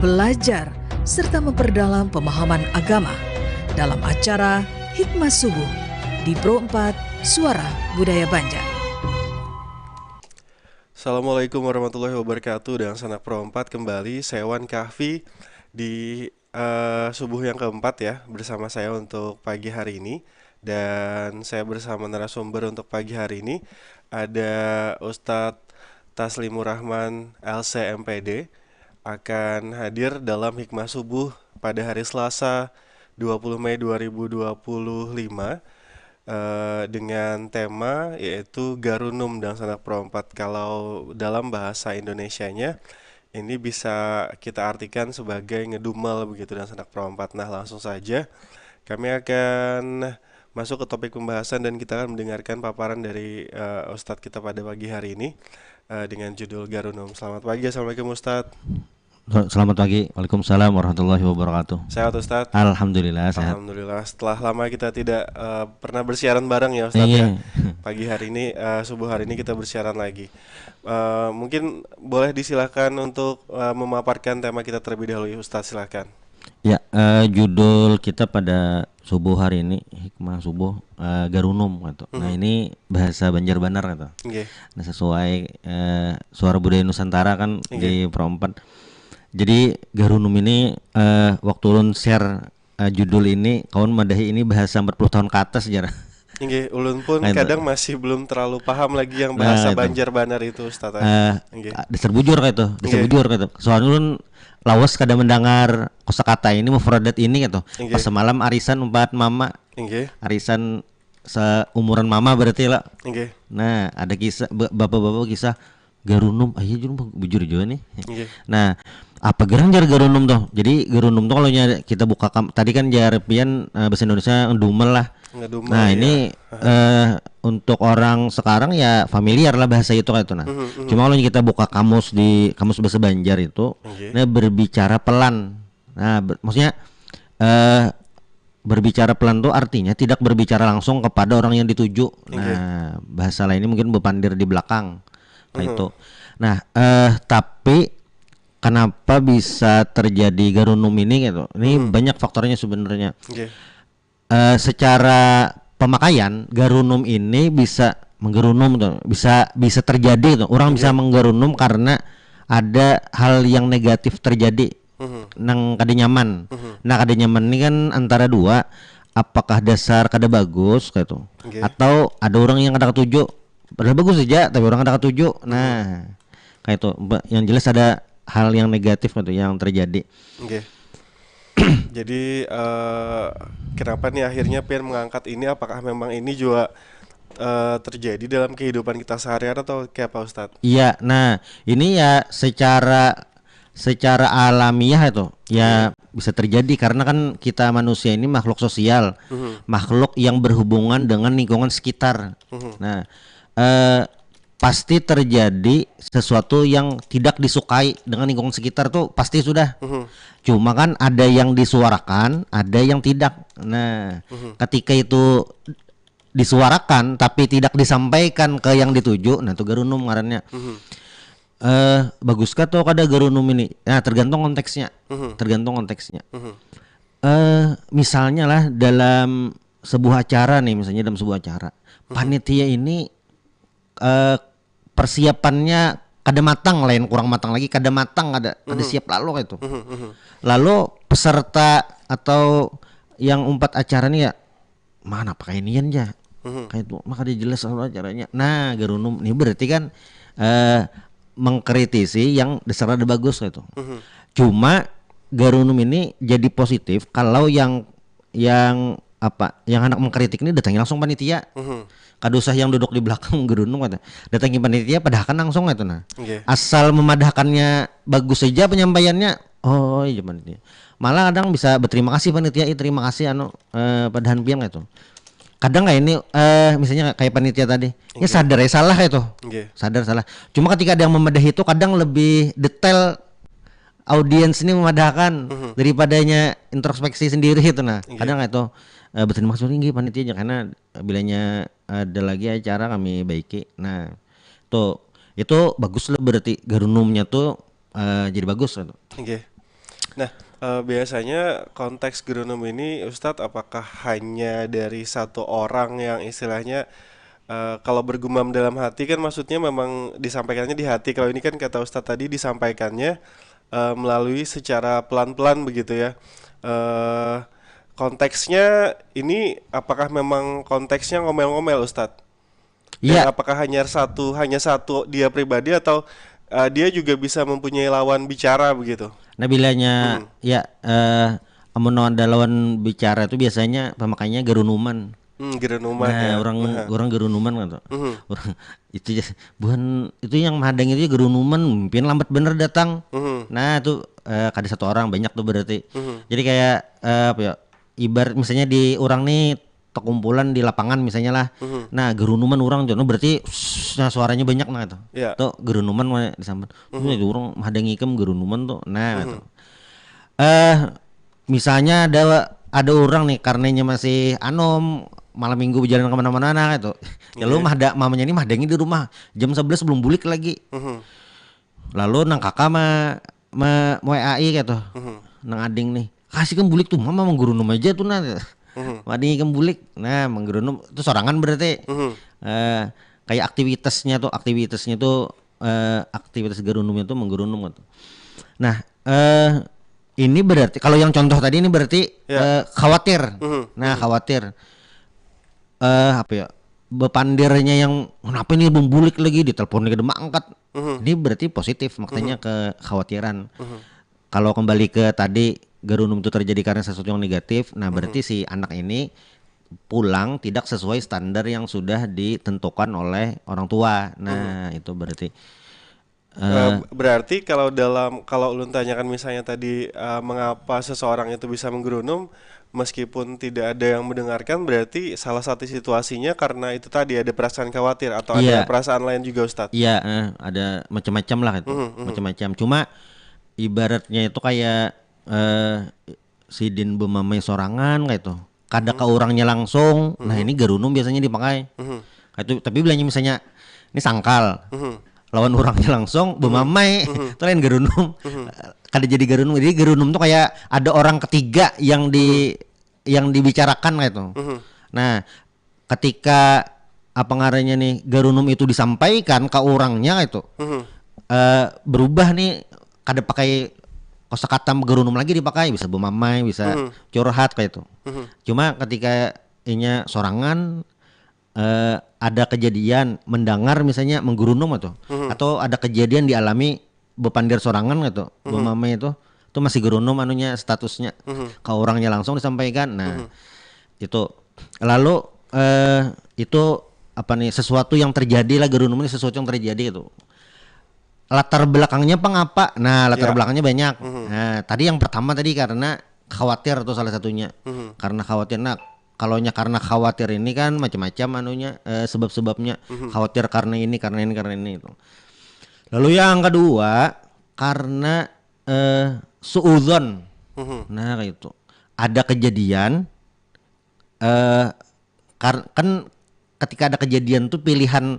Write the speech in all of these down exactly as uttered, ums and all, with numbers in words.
belajar, serta memperdalam pemahaman agama dalam acara Hikmah Subuh di Pro empat Suara Budaya Banjar. Assalamualaikum warahmatullahi wabarakatuh. Dangsanak Pro empat kembali, saya Wan Kahfi di eh, subuh yang keempat ya bersama saya untuk pagi hari ini. Dan saya bersama narasumber untuk pagi hari ini ada Ustadz Taslimur Rahman L C M P D akan hadir dalam Hikmah Subuh pada hari Selasa dua puluh Mei dua ribu dua puluh lima eh, dengan tema yaitu Garunum Dangsanak Pro empat. Kalau dalam bahasa Indonesianya ini bisa kita artikan sebagai ngedumel begitu Dangsanak Pro empat. Nah, langsung saja kami akan masuk ke topik pembahasan dan kita akan mendengarkan paparan dari eh, Ustadz kita pada pagi hari ini eh, dengan judul Garunum. Selamat pagi, Assalamualaikum Ustadz. Selamat pagi. Waalaikumsalam warahmatullahi wabarakatuh. Sehat Ustadz? Alhamdulillah sehat. Alhamdulillah. Setelah lama kita tidak eh, pernah bersiaran bareng ya Ustadz Iya. ya. Pagi hari ini, eh, subuh hari ini kita bersiaran lagi. Eh, mungkin boleh disilahkan untuk eh, memaparkan tema kita terlebih dahulu ya Ustadz, silahkan. Ya, eh, judul kita pada subuh hari ini, hikmah subuh, eh, Garunum gitu. Nah, ini bahasa Banjar banar gitu. Nggih. Nah, sesuai eh, Suara Budaya Nusantara kan Iya. Di Pro empat. Jadi Garunum ini eh, waktu ulun share eh, judul ini, kawan madahi ini bahasa empat puluh tahun ke atas jar. Nggih, ulun pun Nah, itu. kadang masih belum terlalu paham lagi yang Nah, bahasa itu. Banjar banar itu Ustadz. Eh, Nggih. Dasar bujur kayak itu, dasar Nggih. Bujur kayak itu. Soalnya ulun lawas kada mendengar kosakata ini, mufradat ini gitu. Nggih. Pas semalam arisan umpat mama, Nggih. Arisan seumuran mama berarti lah. Nggih. Nah, ada kisah ba- bapak-bapak kisah Garunum, ayo jun bujur juga nih. Nggih. Nah, apa gerang jar Garunum tuh? Jadi Garunum tuh kalau nya kita buka kam- tadi kan jar pian eh, bahasa Indonesia ngedumel lah. Ngedumel, Nah, iya. Ini eh, untuk orang sekarang ya familiar lah bahasa itu kayak itu nah. Mhm, mhm. Cuma kalau kita buka kamus di kamus bahasa Banjar itu, Nggih. Nah berbicara pelan. Nah, ber- maksudnya eh berbicara pelan tuh artinya tidak berbicara langsung kepada orang yang dituju. Nggih. Nah, bahasa lainnya mungkin bepandir di belakang. Kayak Mhm. itu. Nah, eh tapi kenapa bisa terjadi Garunum ini gitu? Ini Mhm. banyak faktornya sebenarnya. Nggih. Eh secara pemakaian Garunum ini bisa menggerunum tuh, bisa bisa terjadi tuh. Orang bisa Nggih. Menggerunum karena ada hal yang negatif terjadi Mhm. nang kada nyaman. Mhm. Nah, kada nyaman ini kan antara dua, apakah dasar kada bagus kayak itu Nggih. Atau ada orang yang kada ketuju, padahal bagus saja tapi orang kada ketuju. Nah, kayak itu. Ba- Yang jelas ada hal yang negatif gitu yang terjadi. Nggih. Jadi eh, kenapa nih akhirnya pian mengangkat ini? Apakah memang ini juga eh, terjadi dalam kehidupan kita sehari-hari atau kayak apa Ustadz? Iya, nah ini ya secara secara alamiah itu ya bisa terjadi karena kan kita manusia ini makhluk sosial, Mhm. Makhluk yang berhubungan dengan lingkungan sekitar. Mhm. Nah, eh, pasti terjadi sesuatu yang tidak disukai dengan lingkungan sekitar tuh pasti sudah. Mhm. Cuma kan ada yang disuarakan, ada yang tidak. Nah, Mhm. ketika itu disuarakan tapi tidak disampaikan ke yang dituju, nah itu garunum ngarannya. Mhm. Eh, bagus kah atau kada garunum ini? Nah, tergantung konteksnya. Mhm. Tergantung konteksnya. Mhm. Eh, misalnya lah dalam sebuah acara nih, misalnya dalam sebuah acara, panitia ini eh, persiapannya kada matang, lain kurang matang lagi, kada matang, ada kada siap lalu kayak itu. Mhm, mhm. Lalu peserta atau yang umpat acara nih ya, mana pakai nian ja? Mhm. Kayak itu, maka dia jelas lalu acaranya. Nah, garunum ini berarti kan eh, mengkritisi yang dasar ada bagus kayak itu. Mhm. Cuma garunum ini jadi positif kalau yang yang apa yang anak mengkritik ini datangi langsung panitia. Mhm. Kada usah yang duduk di belakang gerunung kata. Datangi panitia padahkan langsung itu nah. Nggih. Asal memadahkannya bagus saja penyampaiannya. Oh iya panitia. Malah kadang bisa berterima kasih panitia, "Ih, terima kasih anu eh, padahan pian itu." Kadang kayak ini eh misalnya kayak panitia tadi. Ya Nggih. Sadar ya salah itu. Nggih. Sadar salah. Cuma ketika ada yang membedah itu kadang lebih detail audiens ini memadahkan Mhm. daripadanya introspeksi sendiri itu nah. Iya. Kadang itu eh, berterima kasih tinggi panitia aja karena bilanya ada lagi acara kami baiki. Nah, tuh itu bagus lah berarti garunumnya tuh eh, jadi bagus gitu. Nggih. Nah, eh, biasanya konteks gerunum ini, Ustadz, apakah hanya dari satu orang yang istilahnya, eh, kalau bergumam dalam hati kan, maksudnya memang disampaikannya di hati. Kalau ini kan, kata Ustadz tadi, disampaikannya eh, melalui secara pelan-pelan begitu ya. Eh, konteksnya ini, apakah memang konteksnya ngomel-ngomel, Ustadz? Dan Iya. Apakah hanya satu, hanya satu dia pribadi, atau eh, dia juga bisa mempunyai lawan bicara begitu? Nah, bilanya ya eh amun ada lawan bicara itu biasanya pemakainya gerunuman. Hmm, gerunuman Nah, ya. orang orang gerunuman kan tuh. Mhm. Orang itu ya, buhan itu yang mahadang itu ya gerunuman, mungkin lambat bener datang. Mhm. Nah, itu eh, kada satu orang, banyak tuh berarti. Mhm. Jadi kayak eh, apa ya? Ibarat misalnya di orang nih terkumpulan di lapangan misalnya lah. Mhm. Nah, gerunuman orang tuh. Nah, berarti nah, suaranya banyak nah itu. Ya. Tuh gerunuman mah disambat. Tuh itu orang mahadang ikam gerunuman tuh. Nah, itu. Eh misalnya ada ada orang nih, karenanya masih anom, malam minggu berjalan kemana-mana nah itu. Ya lu Iya. mahada mamanya ini mahadangi di rumah jam sebelas belum bulik lagi. Mhm. Lalu nang kakak ma ma WA-i gitu. Mhm. Nang ading nih. Kasih kan bulik tuh, mama menggerunum aja tuh nah. Mhm. Ading ikam bulik. Nah, menggerunum itu sorangan berarti. Mhm. Eh kayak aktivitasnya tuh, aktivitasnya tuh eh aktivitas gerunumnya tuh menggerunum gitu. Nah, eh ini berarti kalau yang contoh tadi ini berarti Ya. eh, khawatir. Mhm. Nah, khawatir. Eh apa ya? Bepandirnya yang kenapa ini belum bulik lagi, diteleponnya kada angkat. Mhm. Ini berarti positif, maknanya kekhawatiran. Kalau kembali ke tadi, gerunum itu terjadi karena sesuatu yang negatif, nah berarti si anak ini pulang tidak sesuai standar yang sudah ditentukan oleh orang tua. Nah, itu berarti Eh, berarti kalau dalam, kalau ulun tanyakan misalnya tadi, eh, mengapa seseorang itu bisa menggerunum meskipun tidak ada yang mendengarkan, berarti salah satu situasinya karena itu tadi ada perasaan khawatir atau ada Iya. perasaan lain juga, Ustadz. Iya, eh, ada macam-macam lah itu. Mhm, mhm. Macam-macam. Cuma ibaratnya itu kayak eh sidin bemamai sorangan kayak itu. Kada ke orangnya langsung. Nah, ini gerunum biasanya dipakai. Mhm. Kayak itu, tapi bilanya misalnya ini sangkal. Mhm. Lawan orangnya langsung bemamai. Itu lain gerunum. Kada jadi gerunum. Jadi gerunum tuh kayak ada orang ketiga yang di yang dibicarakan kayak itu. Mhm. Nah, ketika apa ngarannya nih gerunum itu disampaikan ke orangnya kayak itu. Mhm. Eh, berubah nih, kada pakai kosakata gerunum lagi dipakai, bisa bemamai, bisa Mhm. curhat kayak itu. Mhm. Cuma ketika inya sorangan eh, ada kejadian mendengar misalnya menggerunum atau Mhm. atau ada kejadian dialami bepandir sorangan gitu, bemamai itu, itu masih gerunum anunya statusnya. Mhm. Ke orangnya langsung disampaikan. Nah, itu lalu eh itu apa nih, sesuatu yang terjadi lah, gerunum ini sesuatu yang terjadi gitu. Latar belakangnya pengapa? Nah, latar Ya. belakangnya banyak. Mhm. Nah, tadi yang pertama tadi karena khawatir tuh salah satunya. Mhm. Karena khawatir. Nah, kalaunya karena khawatir ini kan macam-macam anunya eh, sebab-sebabnya. Mhm. Khawatir karena ini, karena ini, karena ini itu. Lalu yang kedua karena eh suudzon. Mhm. Nah, kayak itu. Ada kejadian eh kar- kan ketika ada kejadian tuh pilihan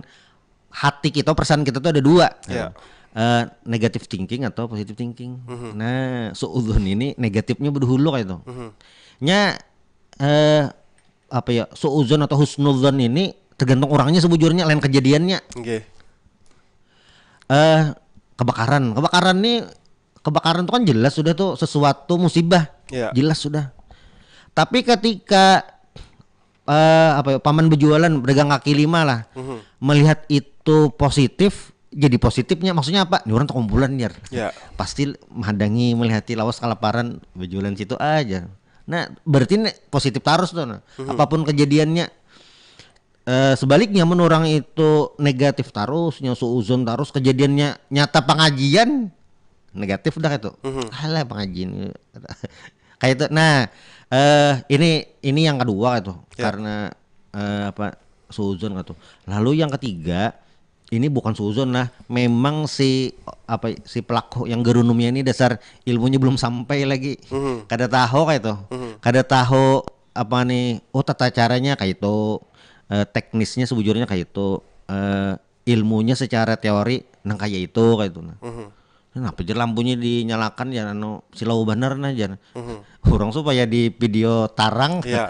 hati kita, perasaan kita tuh ada dua. Ya. Eh, negative thinking atau positive thinking. Mhm. Nah, suudzon ini negatifnya berdahulu kayak itu. Mhm. Nya eh apa ya, suudzon atau husnudzon ini tergantung orangnya sebujurnya, lain kejadiannya. Oke. Eh kebakaran, kebakaran nih, kebakaran tuh kan jelas sudah tuh sesuatu musibah. Ya. Jelas sudah. Tapi ketika eh apa ya, paman berjualan, pedagang kaki lima lah, Mhm. melihat itu positif, jadi positifnya maksudnya apa? Ini orang terkumpulan, Nir. Ya. Pasti menghadangi, melihati lawas kelaparan, berjualan situ aja. Nah, berarti ini positif terus tuh. Nah. Apapun kejadiannya, eh, sebaliknya, mun orang itu negatif terus, nya suuzon terus, kejadiannya nyata pengajian, negatif dah itu. Mhm. Alah, pengajian. Kayak itu. Nah, eh ini ini yang kedua itu. Ya. Karena eh, apa, suuzon gitu. Lalu yang ketiga, ini bukan suuzon lah, memang si apa, si pelaku yang gerunumnya ini dasar ilmunya belum sampai lagi. Mhm. Kada tahu kayak itu. Mhm. Kada tahu apa nih, oh, tata caranya kayak itu, eh, teknisnya sebujurnya kayak itu, eh, ilmunya secara teori nang kayak itu, kayak itu nah. Mhm. Kenapa jar lampunya dinyalakan ya, anu silau banar nah jar. Orang supaya di video tarang. Ya.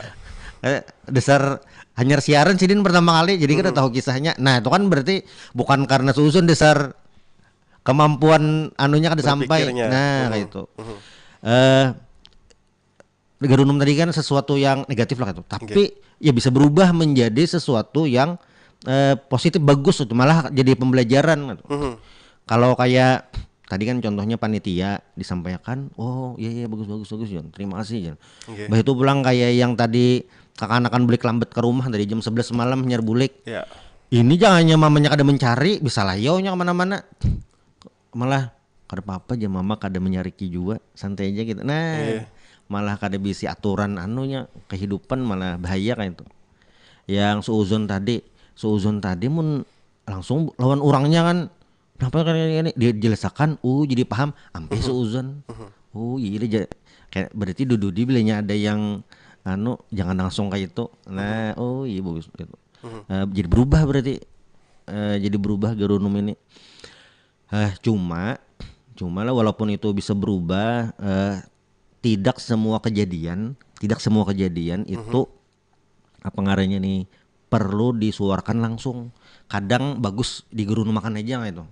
Eh, dasar hanyar siaran sidin pertama kali, jadi kada tahu kisahnya. Nah, itu kan berarti bukan karena susun dasar kemampuan anunya kada sampai. Nah, kayak itu. Eh, Garunum tadi kan sesuatu yang negatif lah gitu. Tapi ya bisa berubah menjadi sesuatu yang eh, positif, bagus itu, malah jadi pembelajaran gitu. Kalau kayak tadi kan contohnya panitia disampaikan, oh iya iya bagus bagus bagus Jon, terima kasih Jon. Bah itu pulang kayak yang tadi kakanakan bulik lambat ke rumah dari jam sebelas malam hanyar bulik. Ya. Ini jangannya mamanya kada mencari, bisa layaunya kemana-mana. Malah kada apa-apa aja mama kada menyariki juga, santai aja gitu. Nah, malah kada bisi aturan anunya, kehidupan malah bahaya kayak itu. Yang suuzon tadi, suuzon tadi mun langsung lawan orangnya kan, kenapa kan ini dijelasakan, uh jadi paham, ampih suuzon. Oh iya ja-, kayak berarti dududi bilanya ada yang anu, jangan langsung kayak itu. Nah, oh iya bagus gitu. Eh, jadi berubah berarti. Eh, jadi berubah Garunum ini. Eh, cuma, cuma lah walaupun itu bisa berubah, eh, tidak semua kejadian, tidak semua kejadian itu apa ngarannya nih perlu disuarakan langsung. Kadang bagus digerunumakan aja gitu.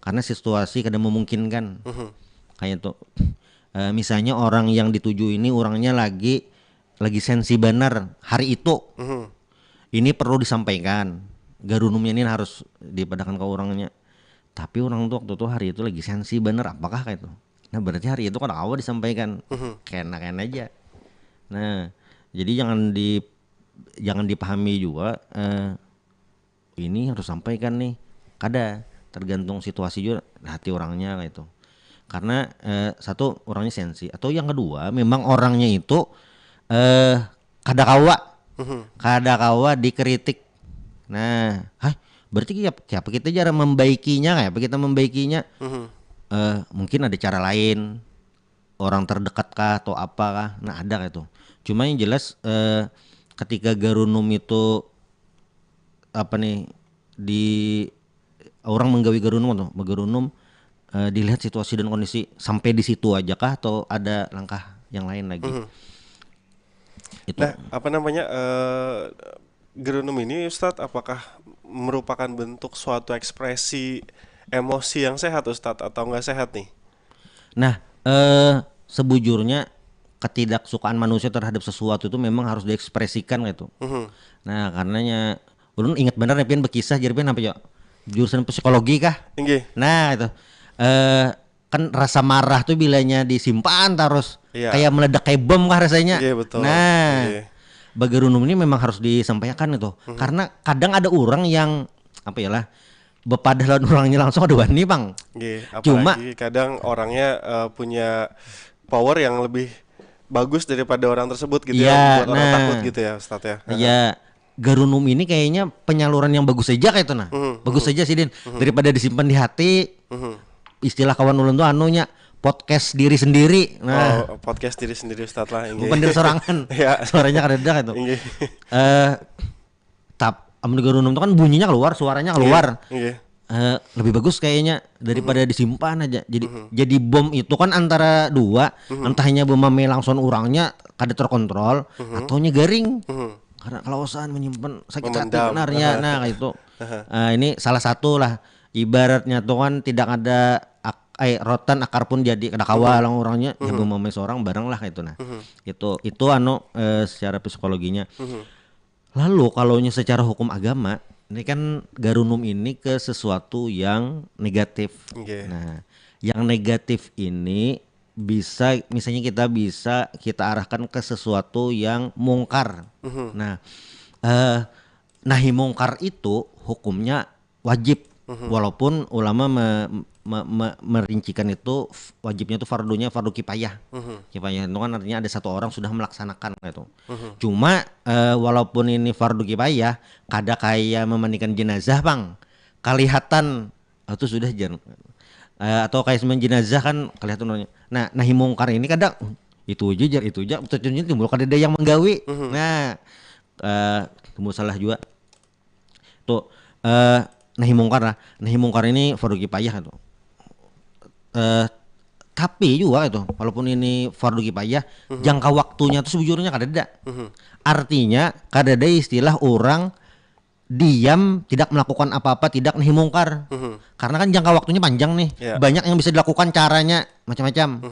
Karena situasi kada memungkinkan. Kayak itu. Eh, misalnya orang yang dituju ini orangnya lagi lagi sensi banar hari itu. Ini perlu disampaikan. Garunumnya ini harus dipadakan ke orangnya. Tapi orang tuh waktu itu hari itu lagi sensi banar, apakah kayak itu? Nah, berarti hari itu kan awal disampaikan. Kena-kena aja. Nah, jadi jangan di jangan dipahami juga eh, ini harus sampaikan nih. Kada, tergantung situasi juga hati orangnya kayak itu. Karena eh, satu orangnya sensi atau yang kedua memang orangnya itu eh kada kawa. Kada kawa dikritik. Nah, hah, berarti kayak apa kita cara membaikinya, kayak apa kita membaikinya? Eh, mungkin ada cara lain, orang terdekat kah atau apa kah? Nah, ada kayak itu. Cuma yang jelas eh, ketika Garunum itu apa nih di orang menggawi Garunum atau Garunum eh, dilihat situasi dan kondisi sampai di situ aja kah atau ada langkah yang lain lagi? Itu. Nah, apa namanya eh Gerunum ini, Ustadz, apakah merupakan bentuk suatu ekspresi emosi yang sehat, Ustadz, atau nggak sehat nih? Nah, eh sebujurnya ketidaksukaan manusia terhadap sesuatu itu memang harus diekspresikan gitu. Nah, karenanya ulun ingat benar nih pian berkisah jadi pian apa ya? Jurusan psikologi kah? Inggih. Nah, itu. Eh kan rasa marah tuh bilanya disimpan terus Iya. Kayak meledak kayak bom kah rasanya. Iya, betul. Nah, Iya. Bagarunum ini memang harus disampaikan itu. Karena kadang ada orang yang apa ya lah bepadah lawan orangnya langsung ada wani pang. Nggih, Cuma- apalagi kadang orangnya eh, punya power yang lebih bagus daripada orang tersebut gitu Iya, ya, membuat orang nah. Takut gitu ya, Ustadz ya. Ya, Garunum ini kayaknya penyaluran yang bagus saja kayak itu nah. Bagus saja sih Din. Daripada disimpan di hati. Istilah kawan ulun tuh anunya podcast diri sendiri. Nah, Oh, podcast diri sendiri, Ustadz lah. Inggih. Bukan diri sorangan. Ya. Suaranya kada ada itu. Inggih. Eh tap amun Garunum tuh kan bunyinya keluar, suaranya keluar. Inggih. Eh, lebih bagus kayaknya daripada disimpan aja. Jadi jadi bom itu kan antara dua, entahnya bom mame langsung orangnya kada terkontrol ataunya garing. Karena kelawasan menyimpan sakit hati Memendam. Benarnya. Nah, kayak itu. Eh, ini salah satu lah ibaratnya tuh kan tidak ada ak- eh rotan akar pun jadi kada kawa lawan orangnya ya bom mame seorang bareng lah kayak itu nah. Itu itu anu eh, secara psikologinya. Lalu kalaunya secara hukum agama, ini kan Garunum ini ke sesuatu yang negatif. Nggih. Nah, yang negatif ini bisa misalnya kita bisa kita arahkan ke sesuatu yang mungkar. Nah, eh nahi mungkar itu hukumnya wajib. Walaupun ulama me- me- me- merincikan itu f- wajibnya itu fardunya fardu kipayah. Kipayah itu kan artinya ada satu orang sudah melaksanakan gitu. Cuma eh, walaupun ini fardu kipayah, kada kaya memandikan jenazah pang. Kelihatan itu sudah jar. Eh, atau kayak semen jenazah kan kelihatan orangnya. Nah, nahi mungkar ini kadang itu aja jar itu aja terjadi timbul kada ada yang menggawi. Nah, eh, timbul salah juga. Tuh eh nahi mungkar lah. Nahi mungkar ini fardu kipayah tuh. Eh, tapi juga itu, walaupun ini fardu kifayah, jangka waktunya tuh sebujurnya kadada. Artinya kadada istilah orang diam tidak melakukan apa-apa, tidak nahi mungkar. Karena kan jangka waktunya panjang nih. Ya. Banyak yang bisa dilakukan, caranya macam-macam.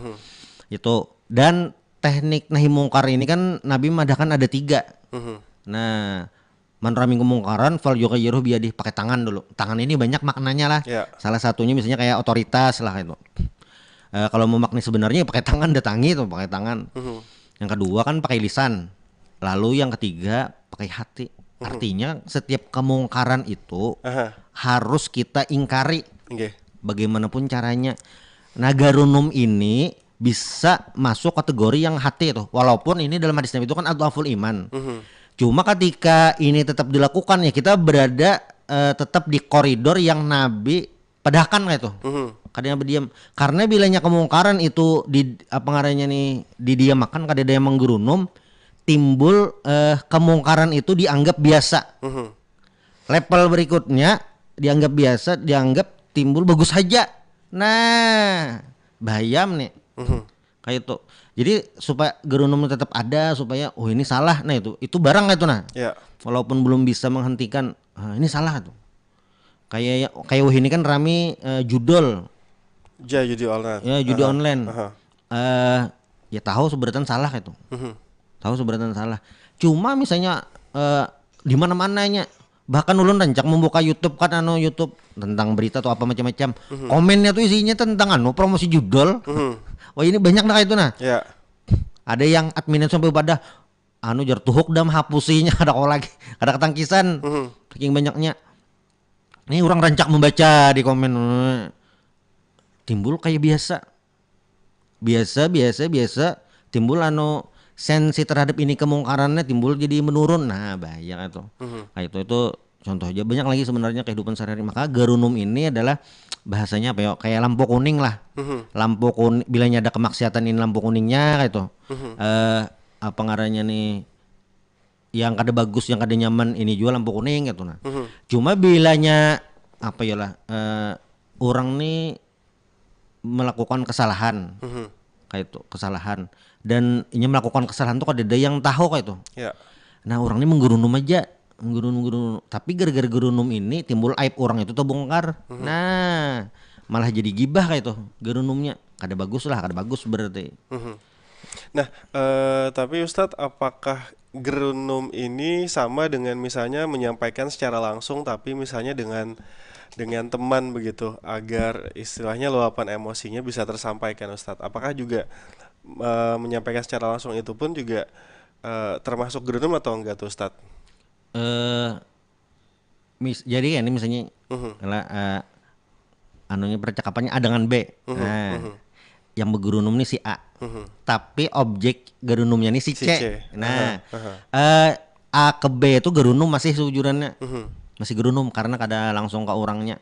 Itu. Dan teknik nahi mungkar ini kan Nabi madahkan ada tiga. Nah, man ra'a minkum mungkaran fal yughayyirhu biyadih, pakai tangan dulu. Tangan ini banyak maknanya lah. Ya. Salah satunya misalnya kayak otoritas lah itu. Eh, kalau mau makna sebenarnya pakai tangan, datangi tuh pakai tangan. Yang kedua kan pakai lisan. Lalu yang ketiga pakai hati. Artinya setiap kemungkaran itu Aha. harus kita ingkari. Nggih. Bagaimanapun caranya. Nah, garunum ini bisa masuk kategori yang hati tuh. Walaupun ini dalam hadis Nabi itu kan adhaful iman. Cuma ketika ini tetap dilakukan, ya kita berada eh, tetap di koridor yang Nabi padahkan kayak itu. Kada yang berdiam. Karena bilanya kemungkaran itu di apa ngarannya nih, didiamakan, kada ada yang menggerunum, timbul eh, kemungkaran itu dianggap biasa. Level berikutnya dianggap biasa, dianggap timbul bagus saja. Nah, bayam nih. Kayak itu. Jadi supaya gerunum tetap ada, supaya oh ini salah, nah itu itu barang itu nah. Ya. Walaupun belum bisa menghentikan, ah, ini salah tuh. Kayak kayak wah ini kan rami eh, judul. Ja judi online. Ya, judi Aha. Online. Aha. Eh, ya tahu sebenarnya salah itu. Mhm. Tahu sebenarnya salah. Cuma misalnya eh, di mana-mananya, bahkan ulun rancak membuka YouTube kan, anu, YouTube tentang berita atau apa macam-macam. Komennya tuh isinya tentang anu, promosi judul. Wah, ini banyak nah kayak itu nah. Ya. Ada yang adminnya sampai pada anu, jar tuhuk dah hapusinya, ada kau lagi, ada ketangkisan. Saking banyaknya. Ini orang rancak membaca di komen. Timbul kayak biasa. Biasa, biasa, biasa. Timbul anu, sensi terhadap ini kemungkarannya timbul jadi menurun. Nah, bahaya kan tuh. Kayak itu itu contoh aja, banyak lagi sebenarnya kehidupan sehari-hari. Maka gerunum ini adalah bahasanya apa ya? Kayak lampu kuning lah. Lampu kuning, bilanya ada kemaksiatan ini lampu kuningnya kayak itu. Eh, apa ngarannya nih? Yang kada bagus, yang kada nyaman ini juga lampu kuning gitu nah. Cuma bilanya apa ya lah? Eh, orang nih melakukan kesalahan. Kayak itu, kesalahan. Dan inya melakukan kesalahan tuh kada ada yang tahu kayak itu. Ya. Nah, orang ini menggerunum aja, menggerunum, menggerunum. Tapi gara-gara gerunum ini timbul aib orang itu terbongkar. Nah, malah jadi gibah kayak itu gerunumnya. Kada bagus lah, kada bagus berarti. Nah, eh, tapi Ustadz, apakah gerunum ini sama dengan misalnya menyampaikan secara langsung, tapi misalnya dengan dengan teman begitu, agar istilahnya luapan emosinya bisa tersampaikan, Ustadz? Apakah juga eh, menyampaikan secara langsung itu pun juga eh, termasuk gerunum atau enggak tuh, Ustadz? Eh, mis, jadi ini misalnya lah, eh, anunya percakapannya A dengan B. Nah, yang bergerunum nih si A. Tapi objek gerunumnya nih si, Si C. C. Nah, eh, A ke B itu gerunum masih sebujurannya. Masih gerunum karena kada langsung ke orangnya.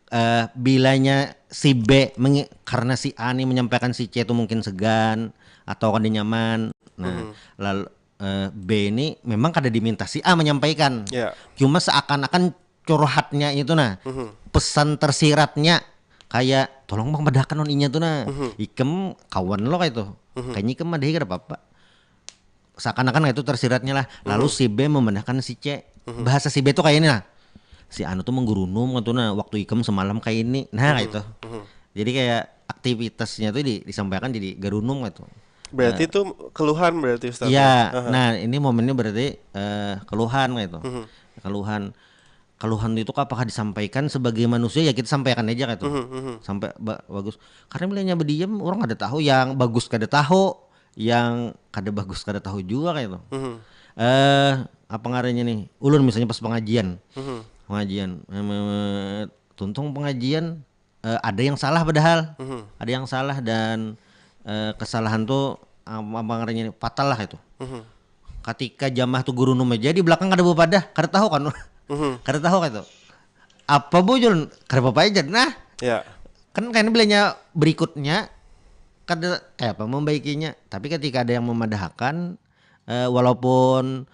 Eh, bilanya si B mengi-, karena si A nih menyampaikan si C itu mungkin segan atau kada nyaman. Nah, lalu eh, B ini memang kada diminta si A menyampaikan. Ya. Cuma seakan-akan curhatnya itu nah, pesan tersiratnya kayak tolong bang padahkan non inya tuh nah. Ikem kawan lo kayak itu. Kayaknya ikem madahi kada apa-apa. Seakan-akan itu tersiratnya lah. Lalu si B memandahkan si C. Bahasa si B tuh kayak ini lah. Si anu tuh menggerunum gitu nah, waktu ikem semalam kayak ini. Nah, kayak itu. Jadi kayak aktivitasnya tuh di, disampaikan jadi gerunum gitu. Berarti itu keluhan berarti, Ustadz? Iya. Aha. Nah, ini momennya berarti eh, keluhan gitu. Keluhan, keluhan itu apakah disampaikan sebagai manusia, ya kita sampaikan aja gitu. Sampai ba- bagus. Karena bilanya berdiam, orang kada tahu, yang bagus kada tahu, yang kada bagus kada tahu juga kayak itu. Eh, apa ngarannya nih? Ulun misalnya pas pengajian. Pengajian. Em, em, tuntung pengajian eh, ada yang salah padahal. Ada yang salah dan eh, kesalahan tuh apa, apa ngarannya nih, fatal lah itu. Ketika jamaah tuh gerunum aja di belakang kada bapadah, kada tahu kan. Kada tahu kan itu. Apa bujul? Kada apa-apa aja. Nah, Ya. Kan kayaknya bilanya berikutnya kada kayak apa membaikinya. Tapi ketika ada yang memadahakan eh, walaupun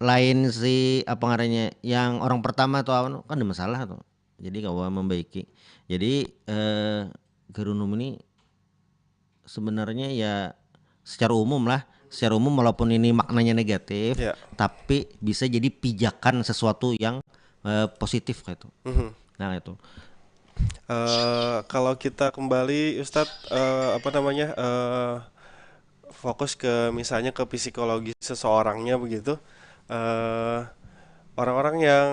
lain si apa ngarannya yang orang pertama atau apa kan ada masalah tuh. Jadi kawa membaiki. Jadi eh, Gerunum ini sebenarnya ya secara umum lah, secara umum walaupun ini maknanya negatif, Ya. tapi bisa jadi pijakan sesuatu yang eh, positif kayak itu. Mhm. Nah itu. Eh, kalau kita kembali, Ustadz, eh, apa namanya, eh, fokus ke misalnya ke psikologi seseorangnya begitu, eh, orang-orang yang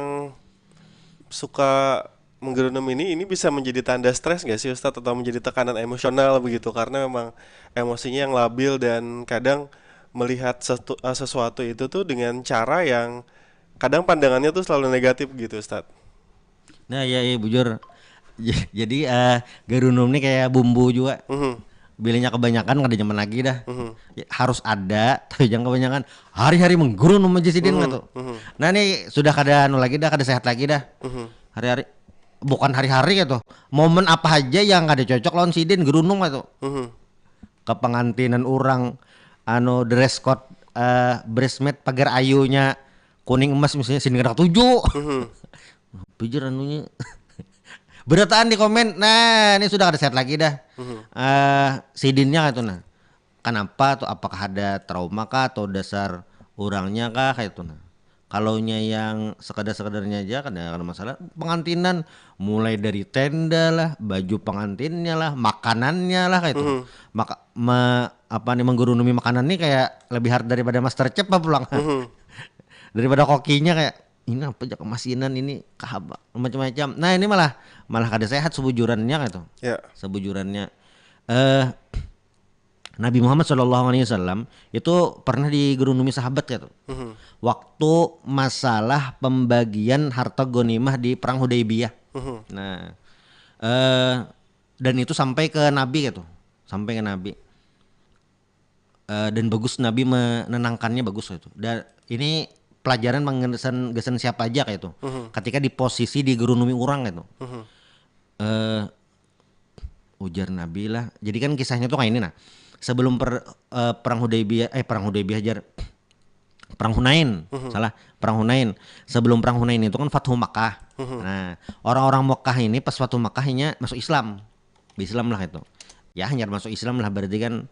suka menggerunum ini, ini bisa menjadi tanda stres gak sih, Ustadz, atau menjadi tekanan emosional begitu, karena memang emosinya yang labil dan kadang melihat setu- eh, sesuatu itu tuh dengan cara yang kadang pandangannya tuh selalu negatif gitu, Ustadz. Nah ya, ya bujur. J- Jadi eh gerunum nih kayak bumbu juga. Mhm. Bilanya kebanyakan kada nyaman lagi dah. Mhm. Ya, harus ada, tapi jangan kebanyakan. Hari-hari menggerunum aja sidin Mhm, gitu. mhm. Nah nih sudah kada anu lagi dah, kada sehat lagi dah. Mhm. Hari-hari bukan hari-hari gitu. Momen apa aja yang kada cocok lawan sidin gerunum gitu. Mhm. Kepengantinan orang anu dress code eh bridesmaid pagar ayunya kuning emas misalnya sidin kada ketuju. Mhm. Bujur anunya. Berataan di komen. Nah, ini sudah kada sehat lagi dah. Mhm. Eh sidinnya itu nah. Kenapa tuh? Apakah ada trauma kah atau dasar orangnya kah kayak itu nah. Kalau nya yang sekedar-sekedarnya aja kan ya, kada masalah. Pengantinan mulai dari tenda lah, baju pengantinnya lah, makanannya lah kayak itu. Mhm. Maka me- apa nih menggerunumi makanan nih kayak lebih hard daripada master chef apa pulang. Mhm. Daripada kokinya kayak ini apa aja kemasinan ini kahaba macam-macam. Nah, ini malah malah kada sehat sebujurannya kayak itu. Ya. Sebujurannya eh Nabi Muhammad Shallallahu Alaihi Wasallam itu pernah digerunumi sahabat gitu. Mhm. Waktu masalah pembagian harta gonimah di perang Hudaybiyah. Mhm. Nah, eh dan itu sampai ke Nabi gitu, sampai ke Nabi. Eh, dan bagus Nabi menenangkannya bagus gitu. Dan ini pelajaran menggesan gesan siapa aja kayak itu. Mhm. Ketika di posisi digerunumi orang gitu. Mhm. Eh, ujar Nabi lah. Jadi kan kisahnya tuh kayak ini nah. Sebelum per- eh, perang Hudaybiyah, eh perang Hudaybiyah jar, perang Hunain, Mhm. salah, perang Hunain. Sebelum perang Hunain itu kan Fathu Makkah. Mhm. Nah, orang-orang Mekah ini pas Fathu Makkah ini masuk Islam, Islam lah itu. Ya hanya masuk Islam lah berarti kan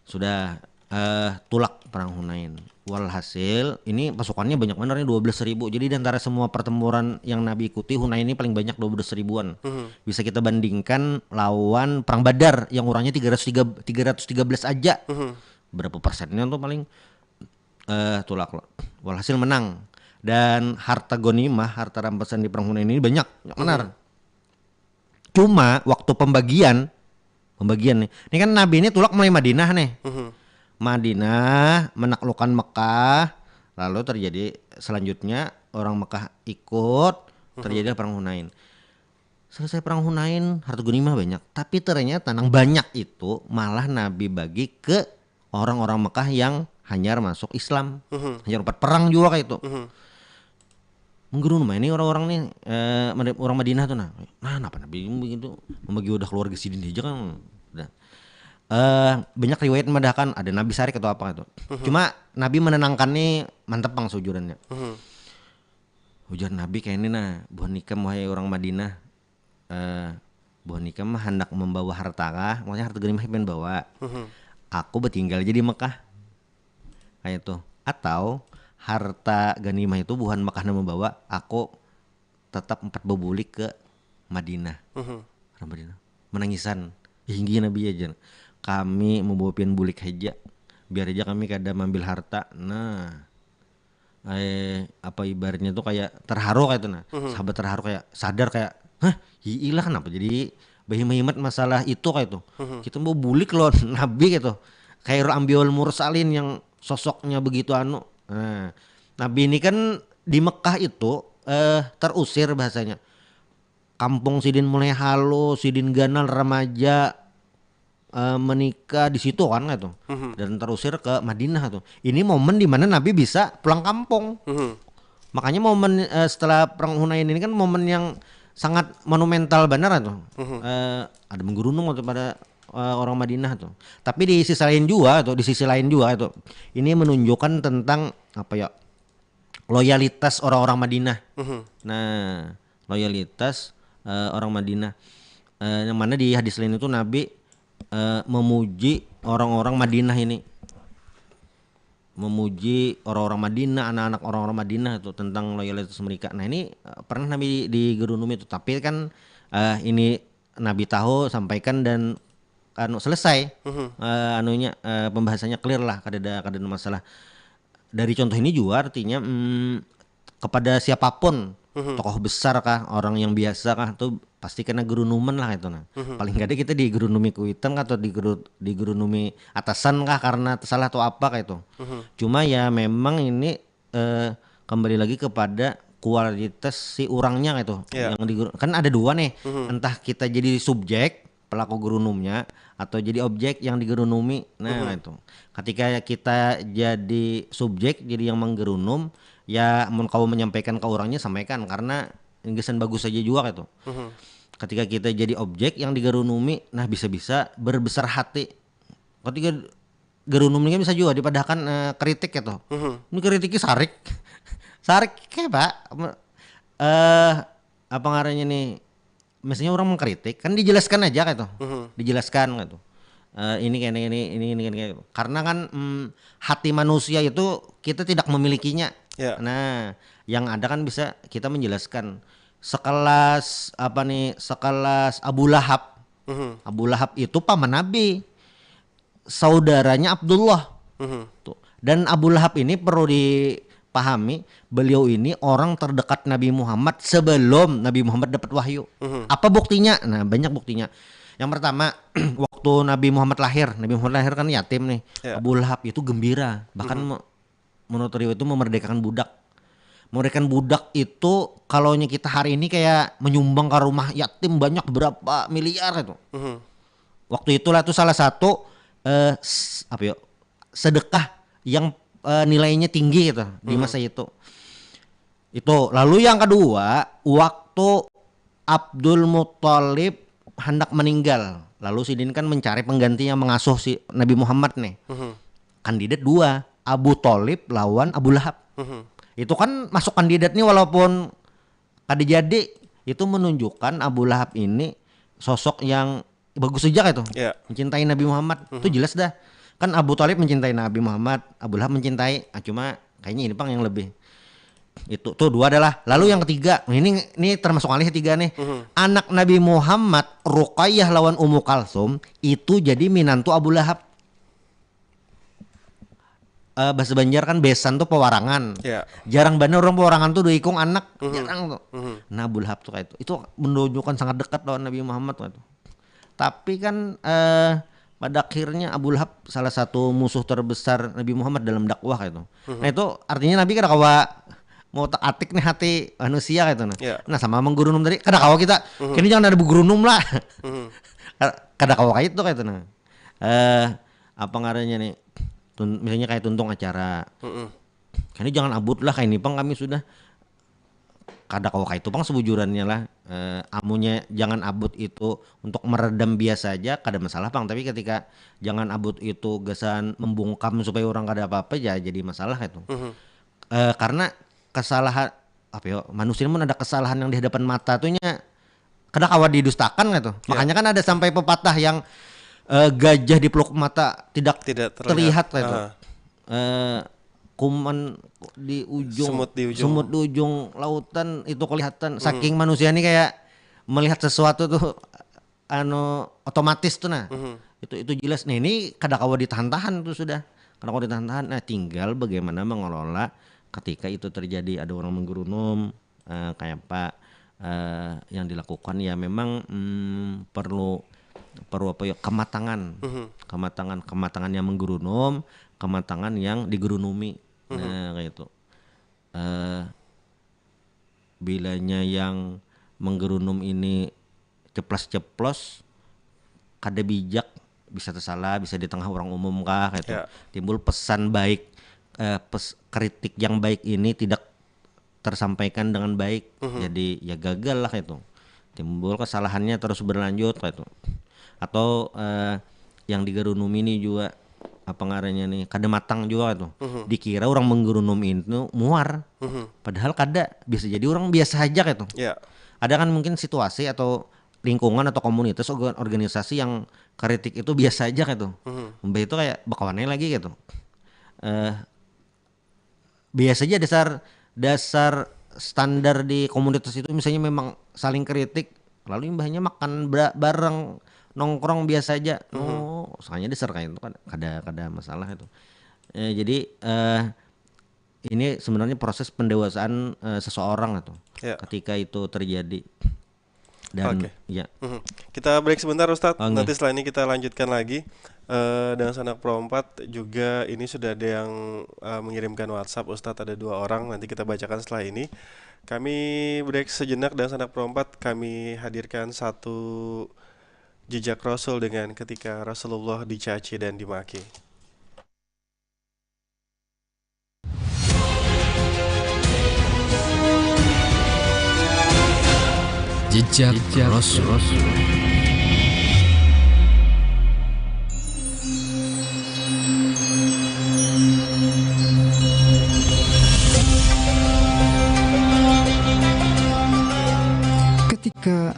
sudah eh tulak perang Hunain. Walhasil ini pasukannya banyak benar nih dua belas ribu. Jadi di antara semua pertempuran yang Nabi ikuti Hunain ini paling banyak dua belas ribuan. Mhm. Bisa kita bandingkan lawan perang Badar yang orangnya tiga ratus tiga, tiga ratus tiga belas aja. Mhm. Berapa persennya tuh paling eh tulak lo. Walhasil menang. Dan harta gonimah, harta rampasan di perang Hunain ini banyak, banyak benar. Cuma waktu pembagian, pembagian nih. Ini kan Nabi ini tulak mulai Madinah nih. Mhm. Madinah menaklukkan Mekah, lalu terjadi selanjutnya orang Mekah ikut, terjadi perang Hunain. Selesai perang Hunain, harta gonimah banyak. Tapi ternyata nang banyak itu malah Nabi bagi ke orang-orang Mekah yang hanyar masuk Islam, Mhm. hanyar umpat perang juga kayak itu. Mhm. Menggerunum ini orang-orang nih, eh, Mad- orang Madinah tuh nah. Nah, kenapa Nabi begitu membagi wadah keluarga sidin aja kan? Udah. Eh, banyak riwayat memandahkan ada Nabi sarik atau apa itu. Cuma Nabi menenangkan nih mantep pang seujurannya. Mhm. Ujar Nabi kayak ini nah, buhan ikam wahai orang Madinah, eh, buhan ikam mah hendak membawa harta kah? Maksudnya harta ganimah pengen bawa. Mhm. Aku bertinggal aja di Mekah. Kayak itu. Atau harta ganimah itu buhan Mekah nang membawa, aku tetap empat bebulik ke Madinah. Mhm. Orang Madinah. Menangisan. Hinggi Nabi aja. Kami membawa pian bulik aja. Biar aja kami kada mambil harta. Nah, eh, apa ibaratnya tuh kayak terharu kayak itu nah. Sahabat terharu kayak sadar kayak, hah, iya lah kenapa jadi berhemat-hemat masalah itu kayak itu. Kita mau bulik loh Nabi gitu. Kayak ambil mursalin yang sosoknya begitu anu. Nah, Nabi ini kan di Mekah itu eh terusir bahasanya. Kampung sidin mulai halus, sidin ganal remaja eh, menikah di situ kan gitu. Dan terusir ke Madinah tuh. Ini momen di mana Nabi bisa pulang kampung. Mhm. Makanya momen eh, setelah perang Hunain ini kan momen yang sangat monumental benar tuh. Eh, ada menggerunung tuh pada eh, orang Madinah tuh. Tapi di sisi lain juga tuh, di sisi lain juga tuh. Ini menunjukkan tentang apa ya? Loyalitas orang-orang Madinah. Mhm. Nah, loyalitas eh, orang Madinah. Eh, yang mana di hadis lain itu Nabi eh, memuji orang-orang Madinah ini, memuji orang-orang Madinah, anak-anak orang-orang Madinah itu tentang loyalitas mereka. Nah ini eh, pernah Nabi digerunumi itu, tapi kan eh, ini Nabi tahu sampaikan dan anu selesai eh, anunya eh, pembahasannya clear lah, kada ada kada ada masalah. Dari contoh ini juga artinya mm, kepada siapapun tokoh besar kah, orang yang biasa kah, tuh pasti kena gerunuman lah itu nah. Paling kada kita digerunumi kuitan kah atau digeru, digerunumi atasan kah karena tersalah atau apa kayak itu. Cuma ya memang ini eh, kembali lagi kepada kualitas si orangnya itu. Iya. Yang di kan ada dua nih, entah kita jadi subjek pelaku gerunumnya atau jadi objek yang digerunumi. Nah itu, ketika kita jadi subjek, jadi yang menggerunum, ya mun kawa menyampaikan ke orangnya, sampaikan, karena gasan bagus saja juga gitu. Ketika kita jadi objek yang digerunumi, nah bisa-bisa berbesar hati. Ketika gerunum ini kan bisa juga dipadahkan eh, kritik gitu. Ini kritiknya sarik, sarik kayak pak, eh apa ngarannya nih, misalnya orang mengkritik kan dijelaskan aja gitu, dijelaskan gitu. Eh, ini kayak ini ini ini kayak gitu. Karena kan mm, hati manusia itu kita tidak memilikinya. Ya. Nah, yang ada kan bisa kita menjelaskan, sekelas apa nih, sekelas Abu Lahab. Abu Lahab itu paman Nabi, saudaranya Abdullah. Tuh. Dan Abu Lahab ini perlu dipahami, beliau ini orang terdekat Nabi Muhammad sebelum Nabi Muhammad dapat wahyu. Apa buktinya? Nah, banyak buktinya. Yang pertama, waktu Nabi Muhammad lahir, Nabi Muhammad lahir kan yatim nih. Ya. Abu Lahab itu gembira, bahkan me- menurut riwayat itu memerdekakan budak. Memerdekakan budak itu, kalau kita hari ini kayak menyumbang ke rumah yatim banyak berapa miliar itu. Waktu itulah tuh salah satu eh, s- apa ya, sedekah yang eh, nilainya tinggi gitu di masa itu. Itu. Lalu yang kedua, waktu Abdul Muthalib hendak meninggal, lalu sidin kan mencari pengganti yang mengasuh si Nabi Muhammad nih. Kandidat dua, Abu Thalib lawan Abu Lahab. Itu kan masuk kandidat nih, walaupun kada jadi, itu menunjukkan Abu Lahab ini sosok yang bagus saja gitu. Ya. Mencintai Nabi Muhammad. Itu jelas dah. Kan Abu Thalib mencintai Nabi Muhammad, Abu Lahab mencintai, ah, cuma kayaknya ini pang yang lebih itu tuh dua adalah. Lalu yang ketiga, ini ini termasuk alih tiga nih. Anak Nabi Muhammad, Ruqayyah lawan Ummu Kalsum itu jadi minantu Abu Lahab. Eh, bahasa Banjar kan besan tuh pewarangan. Ya. Jarang banget orang pewarangan tuh dua ikung anak, jarang tuh. Nah, Abu Lahab tuh kayak itu. Itu menunjukkan sangat dekat lawan Nabi Muhammad waktu itu. Tapi kan eh, pada akhirnya Abu Lahab salah satu musuh terbesar Nabi Muhammad dalam dakwah kayak itu. Nah, itu artinya Nabi kada kawa mau tak atik nih hati manusia kayak itu nah. Ya. Nah, sama menggerunum tadi, kada kawa kita. Kini jangan ada bergerunum lah. Kada kawa kayak itu kayak itu nah. Eh, apa ngarannya nih? Tun- misalnya kayak tuntung acara. Kini jangan abut lah, kayak ini pang kami sudah. Kada kawa kayak itu pang sebujurannya lah. Eh, amunya jangan abut itu untuk meredam biasa aja, kada masalah pang. Tapi ketika jangan abut itu gasan membungkam supaya orang kada apa-apa, ya jadi masalah itu. Eh, karena kesalahan apa ya, manusia pun ada kesalahan yang di hadapan mata tuh nya kada kawa didustakan gitu. Makanya kan ada sampai pepatah yang eh, gajah di peluk mata tidak, Tidak terlihat. terlihat gitu. Ah. Eh, kuman di ujung Semut di ujung. semut di ujung lautan itu kelihatan. Saking manusia ini kayak melihat sesuatu tuh anu otomatis tuh nah. Itu itu jelas. Nah, ini kada kawa ditahan-tahan tuh sudah. Kada kawa ditahan-tahan. Nah, tinggal bagaimana mengelola ketika itu terjadi ada orang menggerunum eh, kayak apa eh, yang dilakukan ya memang mm, perlu perlu apa ya kematangan. Kematangan, kematangan yang menggerunum, kematangan yang digerunumi. Nah, kayak itu. Eh, bilanya yang menggerunum ini ceplas-ceplos, kada bijak, bisa tersalah, bisa di tengah orang umum kah gitu. Ya. Timbul pesan baik, eh, pes, kritik yang baik ini tidak tersampaikan dengan baik. Jadi ya gagal lah itu. Timbul kesalahannya terus berlanjut kayak itu. Atau eh, yang digerunum ini juga apa ngarannya nih, kada matang juga itu. Dikira orang menggerunum itu muar. Padahal kada, bisa jadi orang biasa aja gitu. Ya. Ada kan mungkin situasi atau lingkungan atau komunitas, organ-, organisasi yang kritik itu biasa aja gitu. Mhm. Mbah itu kayak bakawan aja lagi gitu. Eh, biasa aja dasar, dasar standar di komunitas itu, misalnya memang saling kritik, lalu imbahnya makan bra-, bareng, nongkrong biasa aja. Mhm. Oh, soalnya dasar kayak itu kan kada, kada masalah itu. Eh, jadi, eh, ini sebenarnya proses pendewasaan, eh, seseorang itu. Ya. Ketika itu terjadi. Dan, oke. Ya. Mhm. Kita break sebentar, Ustadz. Oke. Nanti setelah ini kita lanjutkan lagi. Eh, dengan sanak Pro empat juga ini sudah ada yang, eh, mengirimkan WhatsApp, Ustadz, ada dua orang. Nanti kita bacakan setelah ini. Kami break sejenak dengan sanak Pro empat. Kami hadirkan satu jejak Rasul dengan ketika Rasulullah dicaci dan dimaki. Jejak Rasul. Ketika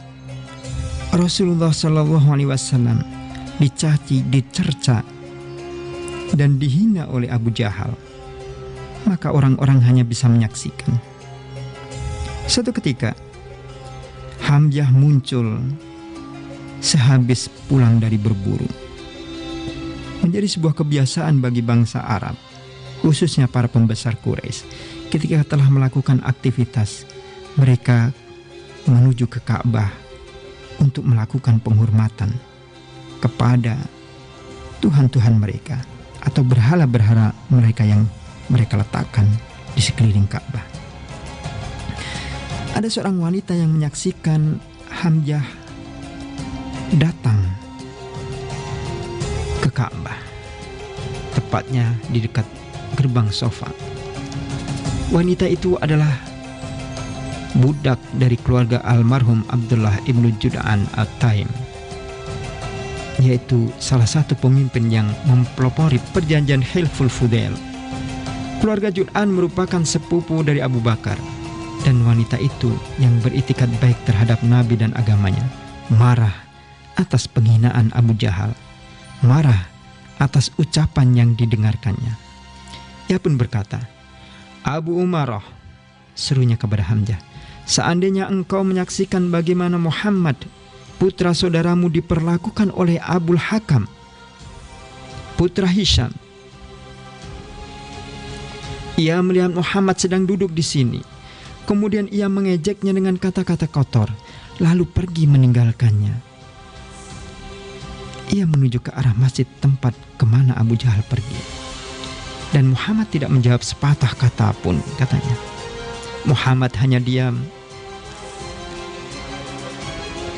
Rasulullah Shallallahu Alaihi Wasallam dicaci, dicerca, dan dihina oleh Abu Jahal, maka orang-orang hanya bisa menyaksikan. Suatu ketika, Hamzah muncul sehabis pulang dari berburu. Menjadi sebuah kebiasaan bagi bangsa Arab, khususnya para pembesar Quraisy. Ketika telah melakukan aktivitas, mereka menuju ke Ka'bah untuk melakukan penghormatan kepada tuhan-tuhan mereka atau berhala-berhala mereka yang mereka letakkan di sekeliling Ka'bah. Ada seorang wanita yang menyaksikan Hamzah datang ke Ka'bah, tepatnya di dekat gerbang Safa. Wanita itu adalah budak dari keluarga almarhum Abdullah ibnu Jud'an At-Taim, yaitu salah satu pemimpin yang mempelopori perjanjian Hilful Fudail. Keluarga Jud'an merupakan sepupu dari Abu Bakar, dan wanita itu yang beritikat baik terhadap Nabi dan agamanya marah atas penghinaan Abu Jahal, marah atas ucapan yang didengarkannya. Ia pun berkata, "Abu Umaroh," serunya kepada Hamzah, "seandainya engkau menyaksikan bagaimana Muhammad, putra saudaramu, diperlakukan oleh Abul Hakam, putra Hisham. Ia melihat Muhammad sedang duduk di sini. Kemudian ia mengejeknya dengan kata-kata kotor, lalu pergi meninggalkannya." Ia menuju ke arah masjid tempat kemana Abu Jahal pergi. Dan Muhammad tidak menjawab sepatah kata pun, katanya. Muhammad hanya diam.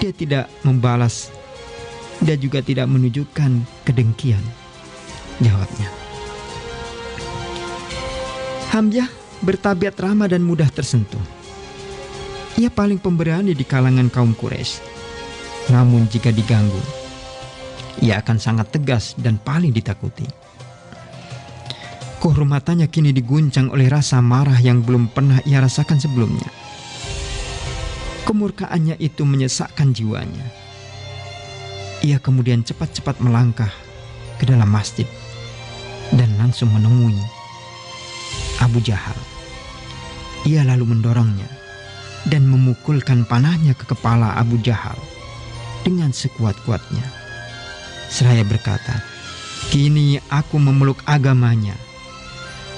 Dia tidak membalas. Dia juga tidak menunjukkan kedengkian, jawabnya. Hamzah bertabiat ramah dan mudah tersentuh. Ia paling pemberani di kalangan kaum Quraisy. Namun jika diganggu, ia akan sangat tegas dan paling ditakuti. Kehormatannya kini diguncang oleh rasa marah yang belum pernah ia rasakan sebelumnya. Kemurkaannya itu menyesakkan jiwanya. Ia kemudian cepat-cepat melangkah ke dalam masjid dan langsung menemui Abu Jahal. Ia lalu mendorongnya dan memukulkan panahnya ke kepala Abu Jahal dengan sekuat-kuatnya, seraya berkata, "Kini aku memeluk agamanya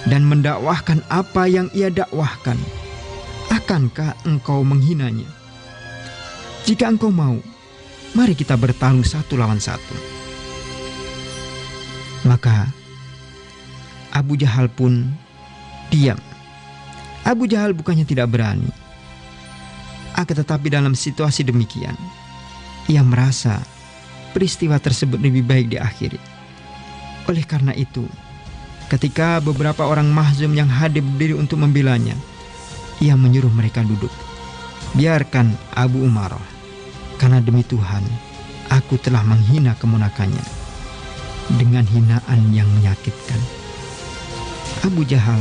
dan mendakwahkan apa yang ia dakwahkan. Akankah engkau menghinanya? Jika engkau mau, mari kita bertarung satu lawan satu." Maka Abu Jahal pun diam. Abu Jahal bukannya tidak berani, akan tetapi dalam situasi demikian, ia merasa peristiwa tersebut lebih baik diakhiri. Oleh karena itu, ketika beberapa orang Mahzum yang hadir berdiri untuk membelanya, ia menyuruh mereka duduk. "Biarkan Abu Umaroh, karena demi Tuhan, aku telah menghina kemunakannya dengan hinaan yang menyakitkan." Abu Jahal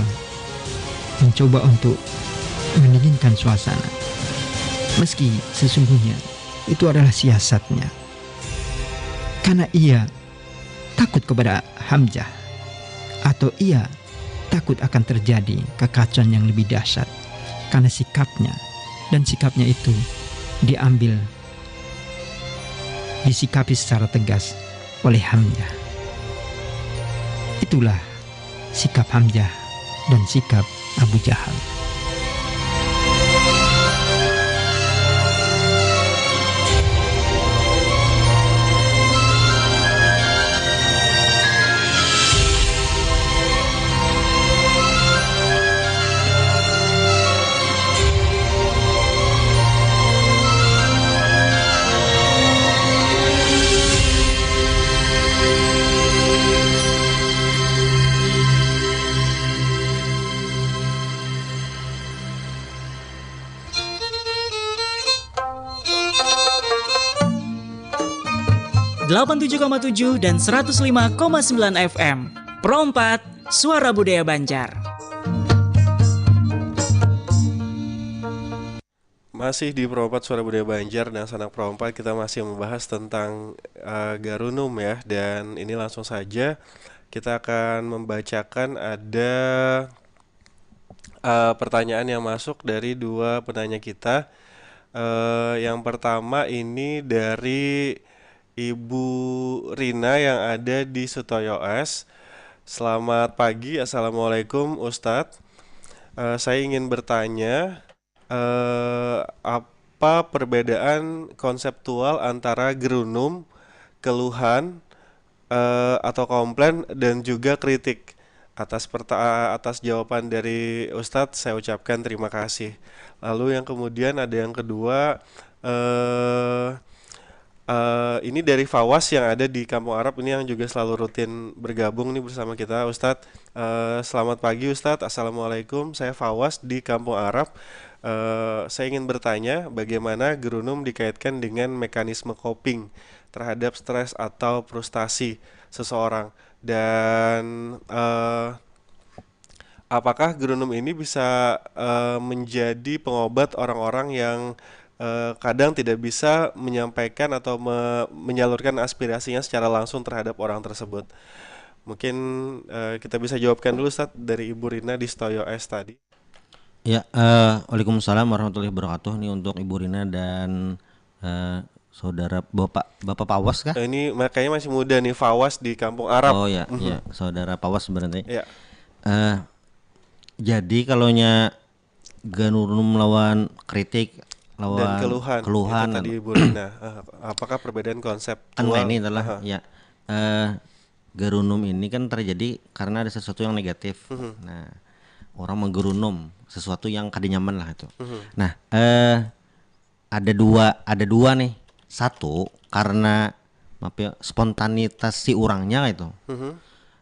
mencoba untuk mendinginkan suasana. Meski sesungguhnya Itu adalah siasatnya. Karena ia takut kepada Hamzah, atau ia takut akan terjadi kekacauan yang lebih dahsyat karena sikapnya, dan sikapnya itu diambil, disikapi secara tegas oleh Hamzah. Itulah sikap Hamzah dan sikap Abu Jahal. Delapan tujuh koma tujuh dan seratus lima koma sembilan F M. Pro empat, Suara Budaya Banjar. Masih di Pro empat Suara Budaya Banjar dan sanak Pro empat, kita masih membahas tentang, eh, Garunum ya, dan ini langsung saja kita akan membacakan ada, eh, pertanyaan yang masuk dari dua penanya kita. Eh, yang pertama ini dari Ibu Rina yang ada di Sutoyo S. Selamat pagi, Assalamualaikum Ustadz. Eh, saya ingin bertanya, eh, apa perbedaan konseptual antara gerunum, keluhan, eh, atau komplain, dan juga kritik? Atas perta-, atas jawaban dari Ustadz, saya ucapkan terima kasih. Lalu yang kemudian ada yang kedua, eh, eh, ini dari Fawas yang ada di Kampung Arab ini, yang juga selalu rutin bergabung nih bersama kita, Ustadz. Eh, selamat pagi, Ustadz. Assalamualaikum. Saya Fawas di Kampung Arab. Eh, saya ingin bertanya, bagaimana gerunum dikaitkan dengan mekanisme coping terhadap stres atau frustasi seseorang? Dan, eh, apakah gerunum ini bisa, eh, menjadi pengobat orang-orang yang, eh, kadang tidak bisa menyampaikan atau me-, menyalurkan aspirasinya secara langsung terhadap orang tersebut? Mungkin, eh, kita bisa jawabkan dulu, Ustadz, dari Ibu Rina di Sutoyo S tadi. Ya, eh, waalaikumsalam warahmatullahi wabarakatuh. Ini untuk Ibu Rina dan, eh, saudara Bapak, Bapak Pawas kah? Eh, ini makanya masih muda nih, Fawas di Kampung Arab. Oh ya, mhm, ya, saudara Pawas berarti. Ya. Eh, jadi kalaunya ganurunum lawan kritik, lawan dan keluhan, keluhan, itu tadi Ibu Rina. Eh, apakah perbedaan konsep? Kan ini adalah, aha, ya, eh, gerunum ini kan terjadi karena ada sesuatu yang negatif. Mhm. Nah, orang menggerunum sesuatu yang kada nyaman lah itu. Mhm. Nah, eh, ada dua, ada dua nih. Satu, karena, maaf ya, spontanitas si urangnya itu. Mhm.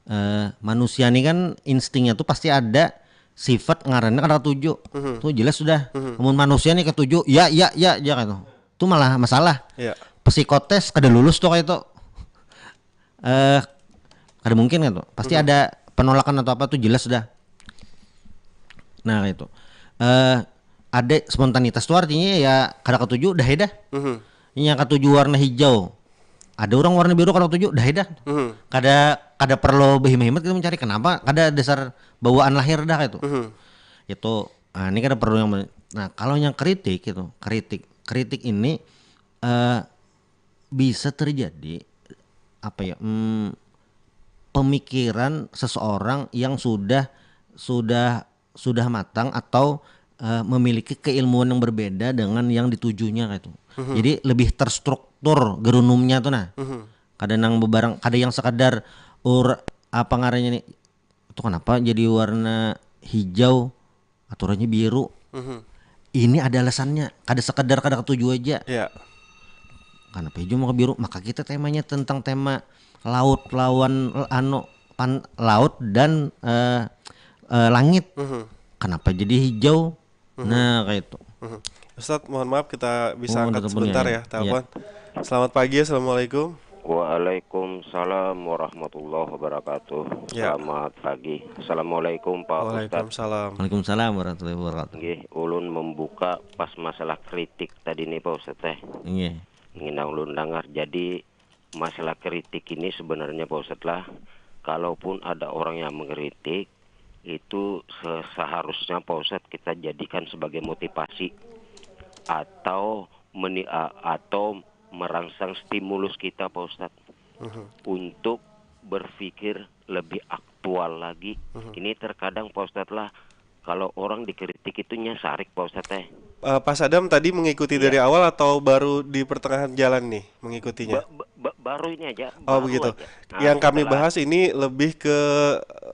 Eh, manusia nih kan instingnya tuh pasti ada sifat ngarannya kada ketuju. Mhm. Tuh jelas sudah. Mhm. Amun manusia nih ketuju, ya, ya, ya, ya gitu. Itu malah masalah. Ya. Psikotes kada lulus tuh kayak itu. Eh, kada mungkin kan tuh. Pasti, mhm, ada penolakan atau apa tuh jelas dah. Nah, itu. Eh, ada spontanitas tuh artinya ya kada ketuju dah ya dah. Mhm. Yang ketuju warna hijau. Ada orang warna biru kada ketuju dah ya dah. Mhm. Kada, kada perlu behimat-himat kita mencari kenapa, kada dasar bawaan lahir dah itu. Mhm. Itu, ah, ini kada perlu yang men-, nah, kalau yang kritik itu, kritik. Kritik ini, eh, bisa terjadi apa ya, mm, pemikiran seseorang yang sudah, sudah, sudah matang atau, eh, memiliki keilmuan yang berbeda dengan yang ditujunya gitu. Mhm. Jadi lebih terstruktur gerunumnya tuh nah. Mhm. Kada nang bebarang, kada yang sekadar ur-, apa ngarannya nih, itu kenapa jadi warna hijau, aturannya biru. Mhm. Ini ada alasannya, kada sekedar kada ketuju aja. Ya. Kenapa hijau maka biru? Maka kita temanya tentang tema laut lawan, anu, pan-, laut dan, eh, eh, langit. Mhm. Kenapa jadi hijau? Mhm. Nah, kayak itu. Mhm. Ustadz, mohon maaf, kita bisa, oh, angkat sebentar ya, ya, telepon. Ya. Selamat pagi, assalamualaikum. Waalaikumsalam warahmatullahi wabarakatuh. Ya. Selamat pagi. Assalamualaikum Pak Ustadz. Waalaikumsalam. Waalaikumsalam warahmatullahi wabarakatuh. Nggih, ulun membuka pas masalah kritik tadi nih Pak Ustadz teh. Nggih. Ingin ulun dengar. Jadi masalah kritik ini sebenarnya Pak Ustadz lah, kalaupun ada orang yang mengkritik, itu se- seharusnya Pak Ustadz kita jadikan sebagai motivasi atau meni- a- atau merangsang stimulus kita Pak Ustadz untuk berpikir lebih aktual lagi. Ini terkadang Pak Ustadz lah, kalau orang dikritik itu nya sarik Pak Ustadz teh. Eh, Pak Sadam tadi mengikuti dari awal atau baru di pertengahan jalan nih mengikutinya? Ba- ba- ba- baru ini aja. Oh Baru begitu. Aja. Nah, Yang kami setelah- bahas ini lebih ke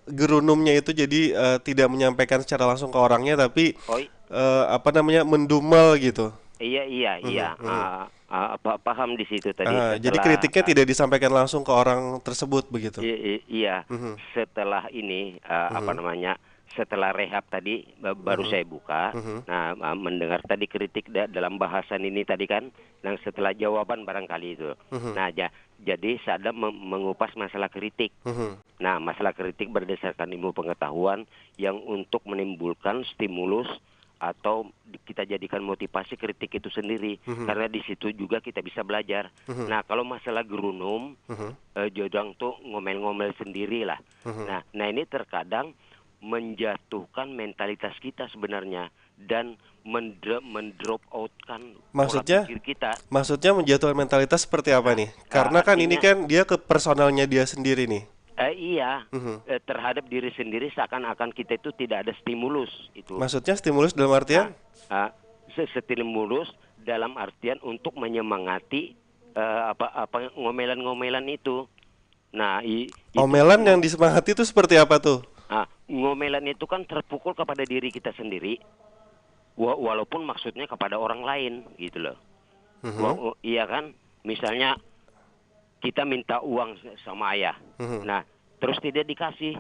gerunumnya itu, jadi eh, tidak menyampaikan secara langsung ke orangnya, tapi Oh, i- eh, apa namanya, mendumel gitu. Iya, iya, iya. mhm. Ah, ah, apa paham di situ tadi. Ah, jadi Setelah- kritiknya tidak disampaikan langsung ke orang tersebut begitu. I- i- iya. Mhm. Setelah ini, ah, apa namanya? Setelah rehab tadi ba- baru saya buka. Nah, ah, mendengar tadi kritik da- dalam bahasan ini tadi kan, nah setelah jawaban barangkali itu. Mhm. Nah, ja- jadi Sadam mem- mengupas masalah kritik. Mhm. Nah, masalah kritik berdasarkan ilmu pengetahuan yang untuk menimbulkan stimulus atau di- kita jadikan motivasi kritik itu sendiri. Mhm. Karena di situ juga kita bisa belajar. Mhm. Nah, kalau masalah gerunum, Mhm. eh, jodang tuh ngomel-ngomel sendiri lah. Mhm. Nah, nah ini terkadang menjatuhkan mentalitas kita sebenarnya dan mendro- mendrop outkan pola Maksudnya? pikir kita. Maksudnya menjatuhkan mentalitas seperti apa nih? Karena kan ini artinya- kan dia ke personalnya dia sendiri nih. Eh, iya, Mhm. eh, terhadap diri sendiri seakan-akan kita itu tidak ada stimulus itu. Maksudnya stimulus dalam artian? Ah, se- stimulus dalam artian untuk menyemangati eh, apa apa ngomelan-ngomelan itu. Nah, i- itu Omelan semua- yang disemangati itu seperti apa tuh? Ah, ngomelan itu kan terpukul kepada diri kita sendiri. Wa- walaupun maksudnya kepada orang lain gitu loh. Mhm. Wa- wa- iya kan? Misalnya kita minta uang s- sama ayah. Mhm. Nah, terus tidak dikasih.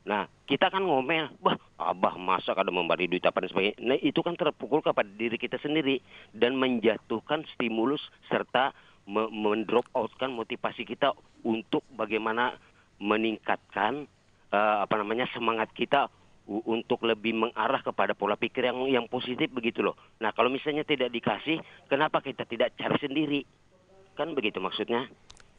Nah, kita kan ngomel, "Bah, abah masa kada memberi duit apa dan sebagainya." Nah, itu kan terpukul kepada diri kita sendiri dan menjatuhkan stimulus serta me- mendrop outkan motivasi kita untuk bagaimana meningkatkan eh, apa namanya semangat kita u- untuk lebih mengarah kepada pola pikir yang yang positif begitu loh. Nah, kalau misalnya tidak dikasih, kenapa kita tidak cari sendiri? Kan begitu maksudnya.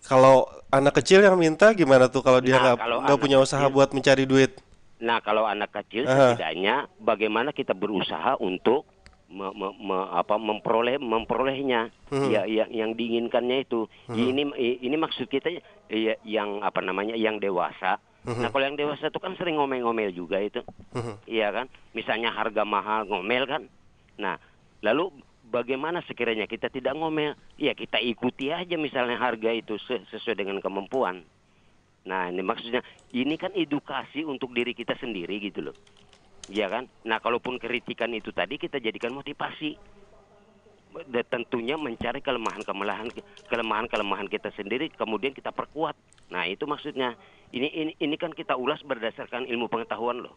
Kalau anak kecil yang minta gimana tuh kalau dia Nah, nggak kalau nggak anak punya usaha kecil- buat mencari duit? Nah, kalau anak kecil Aha. setidaknya bagaimana kita berusaha untuk me- me- me- apa memperoleh memperolehnya Mhm. ya yang yang diinginkannya itu. Mhm. Ini i- ini maksud kita ya, yang apa namanya yang dewasa. Mhm. Nah, kalau yang dewasa itu kan sering ngomel-ngomel juga itu. Mhm. Iya kan? Misalnya harga mahal ngomel kan. Nah, lalu bagaimana sekiranya kita tidak ngomel? Ya kita ikuti aja misalnya harga itu se- sesuai dengan kemampuan. Nah, ini maksudnya ini kan edukasi untuk diri kita sendiri gitu loh. Iya kan? Nah, kalaupun kritikan itu tadi kita jadikan motivasi. Dan tentunya mencari kelemahan-kelemahan kelemahan-kelemahan kita sendiri kemudian kita perkuat. Nah, itu maksudnya. Ini ini ini kan kita ulas berdasarkan ilmu pengetahuan loh.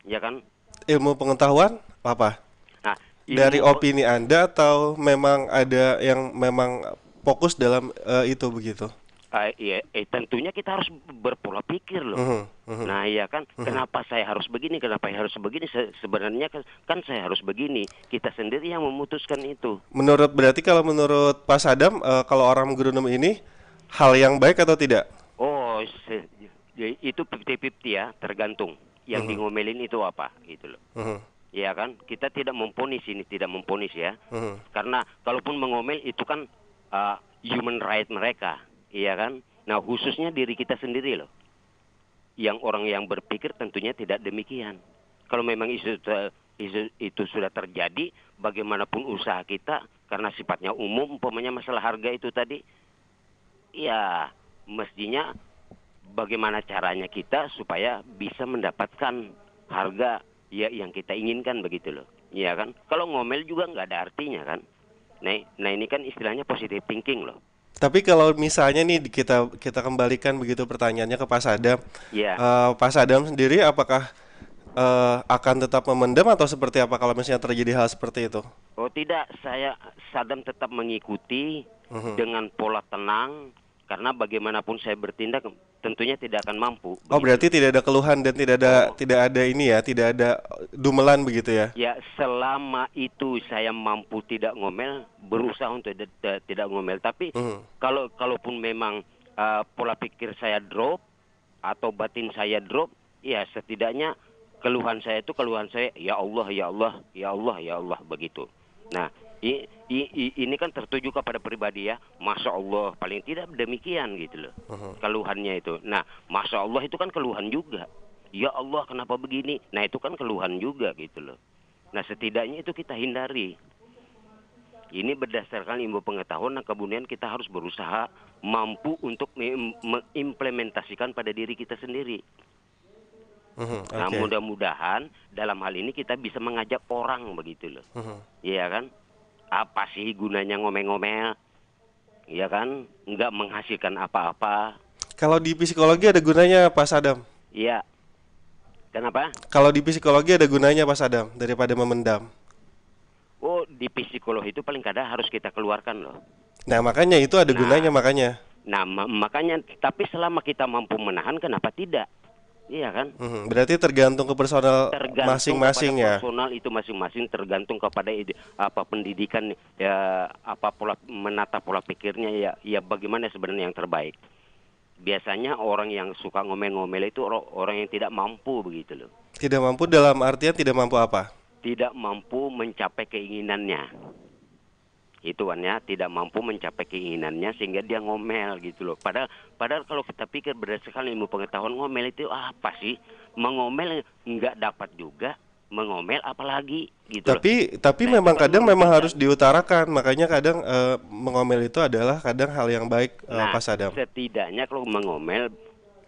Ya kan? Ilmu pengetahuan apa? Nah, Dari ilmu- opini Anda atau memang ada yang memang fokus dalam eh, itu begitu? Ah, iya, eh, tentunya kita harus berpola pikir loh. Mhm, mhm. Nah, iya kan, kenapa saya harus begini, kenapa saya harus begini? Se- sebenarnya kan, kan saya harus begini. Kita sendiri yang memutuskan itu. Menurut berarti kalau menurut Pak Sadam eh, kalau orang gerunum ini hal yang baik atau tidak? Oh, se- ya, itu fifty fifty ya, tergantung. Yang Mhm. Di ngomelin itu apa gitu loh. Mhm. Iya kan? Kita tidak memponis ini, tidak memponis ya. Mhm. Karena kalaupun mengomel itu kan uh, human right mereka, iya kan? Nah, khususnya diri kita sendiri loh. Yang orang yang berpikir tentunya tidak demikian. Kalau memang itu te- itu, itu sudah terjadi, bagaimanapun usaha kita karena sifatnya umum umpamanya masalah harga itu tadi, ya mestinya bagaimana caranya kita supaya bisa mendapatkan harga ya yang kita inginkan begitu loh. Iya kan? Kalau ngomel juga nggak ada artinya kan. Nah, nah ini kan istilahnya positive thinking loh. Tapi kalau misalnya nih kita kita kembalikan begitu pertanyaannya ke Pak Sadam. Iya. Eh, Pak Sadam sendiri apakah eh, akan tetap memendam atau seperti apa kalau misalnya terjadi hal seperti itu? Oh tidak, saya Sadam tetap mengikuti Mhm. dengan pola tenang, Karena bagaimanapun saya bertindak, tentunya tidak akan mampu. Oh, Begitu. Berarti tidak ada keluhan dan tidak ada Oh. tidak ada ini ya, tidak ada dumelan begitu ya? Ya, selama itu saya mampu tidak ngomel, berusaha untuk de- de- tidak ngomel. Tapi Mhm. kalau kalaupun memang uh, pola pikir saya drop atau batin saya drop, ya setidaknya keluhan saya itu keluhan saya, "Ya Allah, ya Allah, ya Allah, ya Allah," begitu. Nah, i- i- i- ini kan tertuju kepada pribadi ya. Masya Allah, paling tidak demikian gitu loh. Mhm. Keluhannya itu. Nah, Masya Allah itu kan keluhan juga. "Ya Allah, kenapa begini?" Nah, itu kan keluhan juga gitu loh. Nah, setidaknya itu kita hindari. Ini berdasarkan ilmu pengetahuan, dan kemudian kita harus berusaha mampu untuk mem- mengimplementasikan pada diri kita sendiri. Mhm, Nah, Oke. mudah-mudahan dalam hal ini kita bisa mengajak orang begitu loh. Mhm. Iya kan? Apa sih gunanya ngomel-ngomel? Iya kan? Nggak menghasilkan apa-apa. Kalau di psikologi ada gunanya, Pak Sadam? Iya. Kenapa? Kalau di psikologi ada gunanya, Pak Sadam, daripada memendam. Oh, di psikologi itu paling kada harus kita keluarkan loh. Nah, makanya itu ada Nah. Gunanya makanya. Nah, ma- makanya, tapi selama kita mampu menahan, kenapa tidak? Iya kan? Mhm, Berarti tergantung ke personal Tergantung masing-masing kepada ya. personal itu masing-masing, tergantung kepada ide- apa pendidikan, ya, apa pola menata pola pikirnya, ya, ya bagaimana sebenarnya yang terbaik. Biasanya orang yang suka ngomel-ngomel itu oro- orang yang tidak mampu begitu loh. Tidak mampu dalam artian tidak mampu apa? Tidak mampu mencapai keinginannya. Itu kan ya, tidak mampu mencapai keinginannya sehingga dia ngomel gitu loh. Padahal padahal kalau kita pikir berdasarkan ilmu pengetahuan, ngomel itu apa sih? Mengomel nggak dapat juga, mengomel apalagi gitu loh. Tapi tapi Nah, memang itu kan kadang memang merugikan. Harus diutarakan. Makanya kadang eh, mengomel itu adalah kadang hal yang baik, eh, Nah, Pak Sadam. Setidaknya kalau mengomel,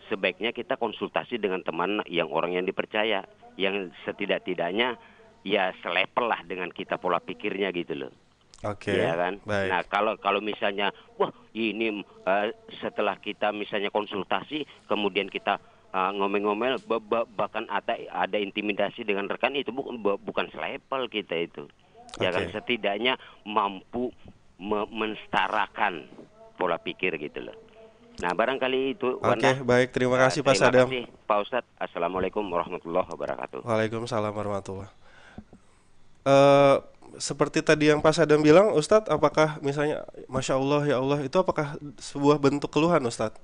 sebaiknya kita konsultasi dengan teman yang orang yang dipercaya, yang setidak-tidaknya ya selevel lah dengan kita pola pikirnya gitu loh. Oke. Iya kan? Baik. Nah, kalau kalau misalnya, wah, ini eh, setelah kita misalnya konsultasi, kemudian kita eh, ngomel-ngomel, ba- ba- bahkan ada ada intimidasi dengan rekan, itu bu- bu- bukan selevel kita itu. Ya kan? Oke. Setidaknya mampu me- mensetarakan pola pikir gitu loh. Nah, barangkali itu, Oke, Wanda. Baik. Terima Nah, kasih, Pak terima Sadam. Kasih, Pak Ustadz. Assalamualaikum warahmatullahi wabarakatuh. Waalaikumsalam warahmatullah. Eh seperti tadi yang Pak Sadam bilang, Ustadz, apakah misalnya, "Masya Allah, ya Allah," itu apakah sebuah bentuk keluhan, Ustadz?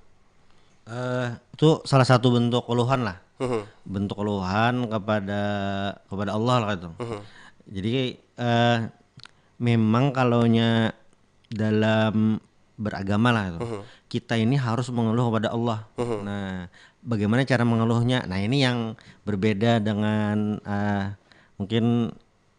Eh, itu salah satu bentuk keluhan lah. Mhm. Bentuk keluhan kepada kepada Allah lah gitu. Mhm. Jadi eh memang kalaunya dalam beragama lah gitu. Mhm. Kita ini harus mengeluh kepada Allah. Mhm. Nah, bagaimana cara mengeluhnya? Nah, ini yang berbeda dengan eh mungkin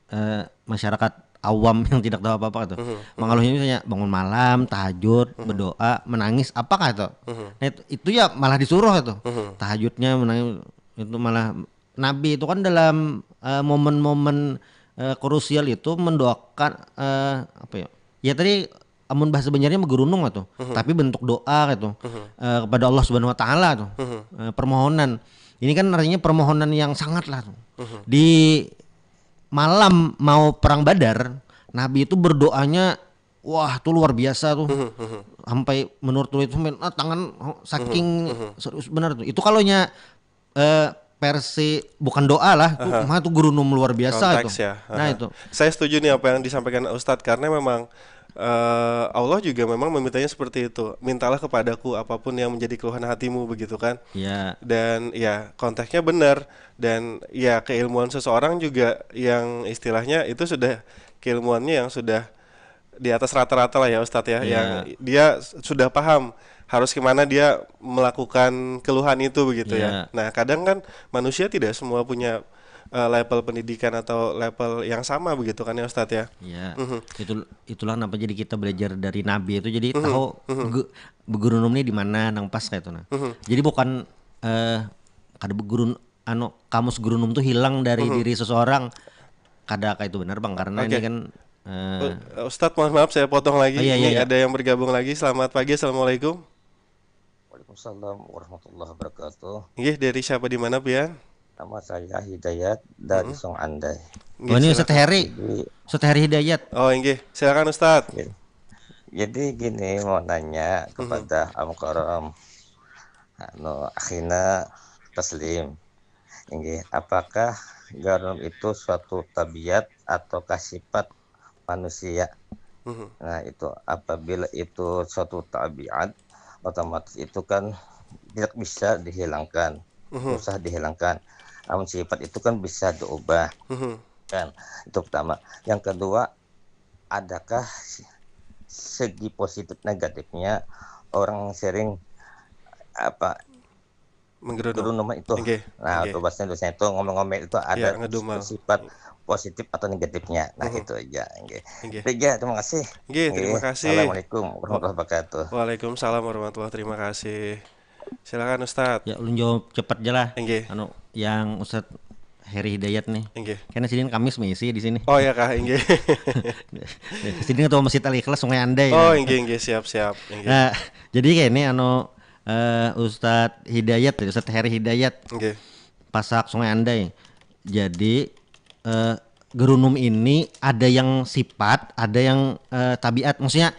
eh masyarakat awam yang tidak tahu apa-apa gitu. Mhm. Mengeluhnya misalnya bangun malam, tahajud, berdoa, menangis, apakah itu? Mhm. Nah, itu, itu ya malah disuruh itu. Mhm. Tahajudnya menangis itu malah Nabi itu kan dalam eh, momen-momen eh, krusial itu mendoakan eh, apa ya? Ya tadi amun bahasa Banjarnya menggerunung itu, tapi bentuk doa gitu eh, kepada Allah Subhanahu Wa Taala tuh. Eh, permohonan. Ini kan artinya permohonan yang sangat lah tuh. Di malam mau perang Badar, Nabi itu berdoanya wah tuh luar biasa tuh. Sampai menurut riwayat sampai ah, tangan oh, saking serius benar tuh. Itu kalaunya eh, versi bukan doa lah, tuh mah tuh gerunum luar biasa Konteks itu. Ya. Nah Aha. Itu. Saya setuju nih apa yang disampaikan Ustadz, karena memang eh, Allah juga memang memintanya seperti itu. "Mintalah kepadaku apapun yang menjadi keluhan hatimu," begitu kan. Ya. Dan ya konteksnya benar, dan ya keilmuan seseorang juga yang istilahnya itu sudah keilmuannya yang sudah di atas rata-rata lah ya Ustadz ya, Iya. Yang dia sudah paham harus gimana dia melakukan keluhan itu begitu ya. Iya. Nah, kadang kan manusia tidak semua punya eh, level pendidikan atau level yang sama begitu kan ya Ustadz ya. Ya, Mhm. itu itulah kenapa jadi kita belajar dari Nabi itu jadi tahu ge- begerunum nih di mana nang pas kayak itu nah. Jadi bukan eh kada begerun anu kamus gerunum tuh hilang dari diri seseorang. Kada kayak itu benar Bang karena Oke. Ini kan eh, U- Ustadz, mohon maaf saya potong lagi. Oh, iya, iya, Ini iya. Ada yang bergabung lagi. Selamat pagi, assalamualaikum. Waalaikumsalam warahmatullahi wabarakatuh. Nggih, dari siapa di mana pian? Nama saya Hidayat dari Song Andai. Nggih, oh, ini silakan. Ustadz Heri. Jadi, Ustadz Heri Hidayat. Oh, nggih. Silakan Ustadz. Nggih. Jadi gini, mau nanya kepada Al Mukarram, anu, akhina Taslim. Inggih, apakah garunum itu suatu tabiat ataukah sifat manusia? Mhm. Nah, itu apabila itu suatu tabiat, otomatis itu kan tidak bisa dihilangkan, Mhm. susah dihilangkan. Namun sifat itu kan bisa diubah, Mhm. kan? Itu pertama. Yang kedua, adakah segi positif negatifnya orang sering apa Menggerunum. gerunum itu? Inggih, Nah, inggih. Bahasa Indonesia itu ngomel-ngomel itu ada Iya, ngedumel. Sifat positif atau negatifnya. Nah, Mhm. Itu aja. Inggih. Inggih. Itu aja, terima kasih. Inggih, terima kasih. Assalamualaikum warahmatullahi wabarakatuh. Waalaikumsalam warahmatullahi, terima kasih. Silakan Ustadz. Ya, ulun jawab cepat aja lah. Inggih. Anu, yang Ustadz Heri Hidayat nih. Inggih. Karena sidin Kamis mengisi di sini. Oh ya kah, inggih. Sidin ketua Masjid Al Ikhlas Sungai Andai. Oh, Nah. Inggih, inggih, siap, siap. Inggih. Nah, jadi kayak ini anu eh, Ustadz Hidayat, Ustadz Heri Hidayat, Inggih. Pasak Sungai Andai. Jadi eh, gerunum ini ada yang sifat, ada yang eh, tabiat. Maksudnya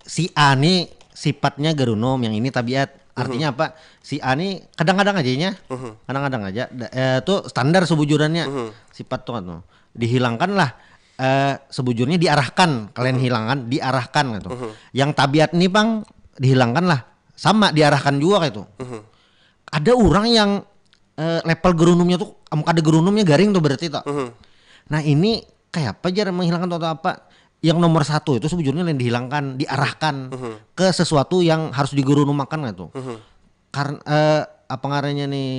si A nih sifatnya gerunum, yang ini tabiat. Artinya apa? Si A nih kadang-kadang aja nya. Mhm. Kadang-kadang aja. Da- eh, itu standar sebujurannya. Mhm. Sifat tuh kan tuh. Dihilangkan lah eh, sebujurnya diarahkan, kalian hilangkan, diarahkan gitu. Mhm. Yang tabiat nih pang dihilangkan lah, sama diarahkan juga gitu. Mhm. Ada orang yang eh, level gerunumnya tuh, amun kada gerunumnya garing tuh berarti tuh. Mhm. Nah ini kayak apa cara menghilangkan atau apa? Yang nomor satu itu sebujurnya yang dihilangkan, diarahkan Mhm. ke sesuatu yang harus digerunumakan gitu. Mhm. Karena eh, apa ngarannya nih,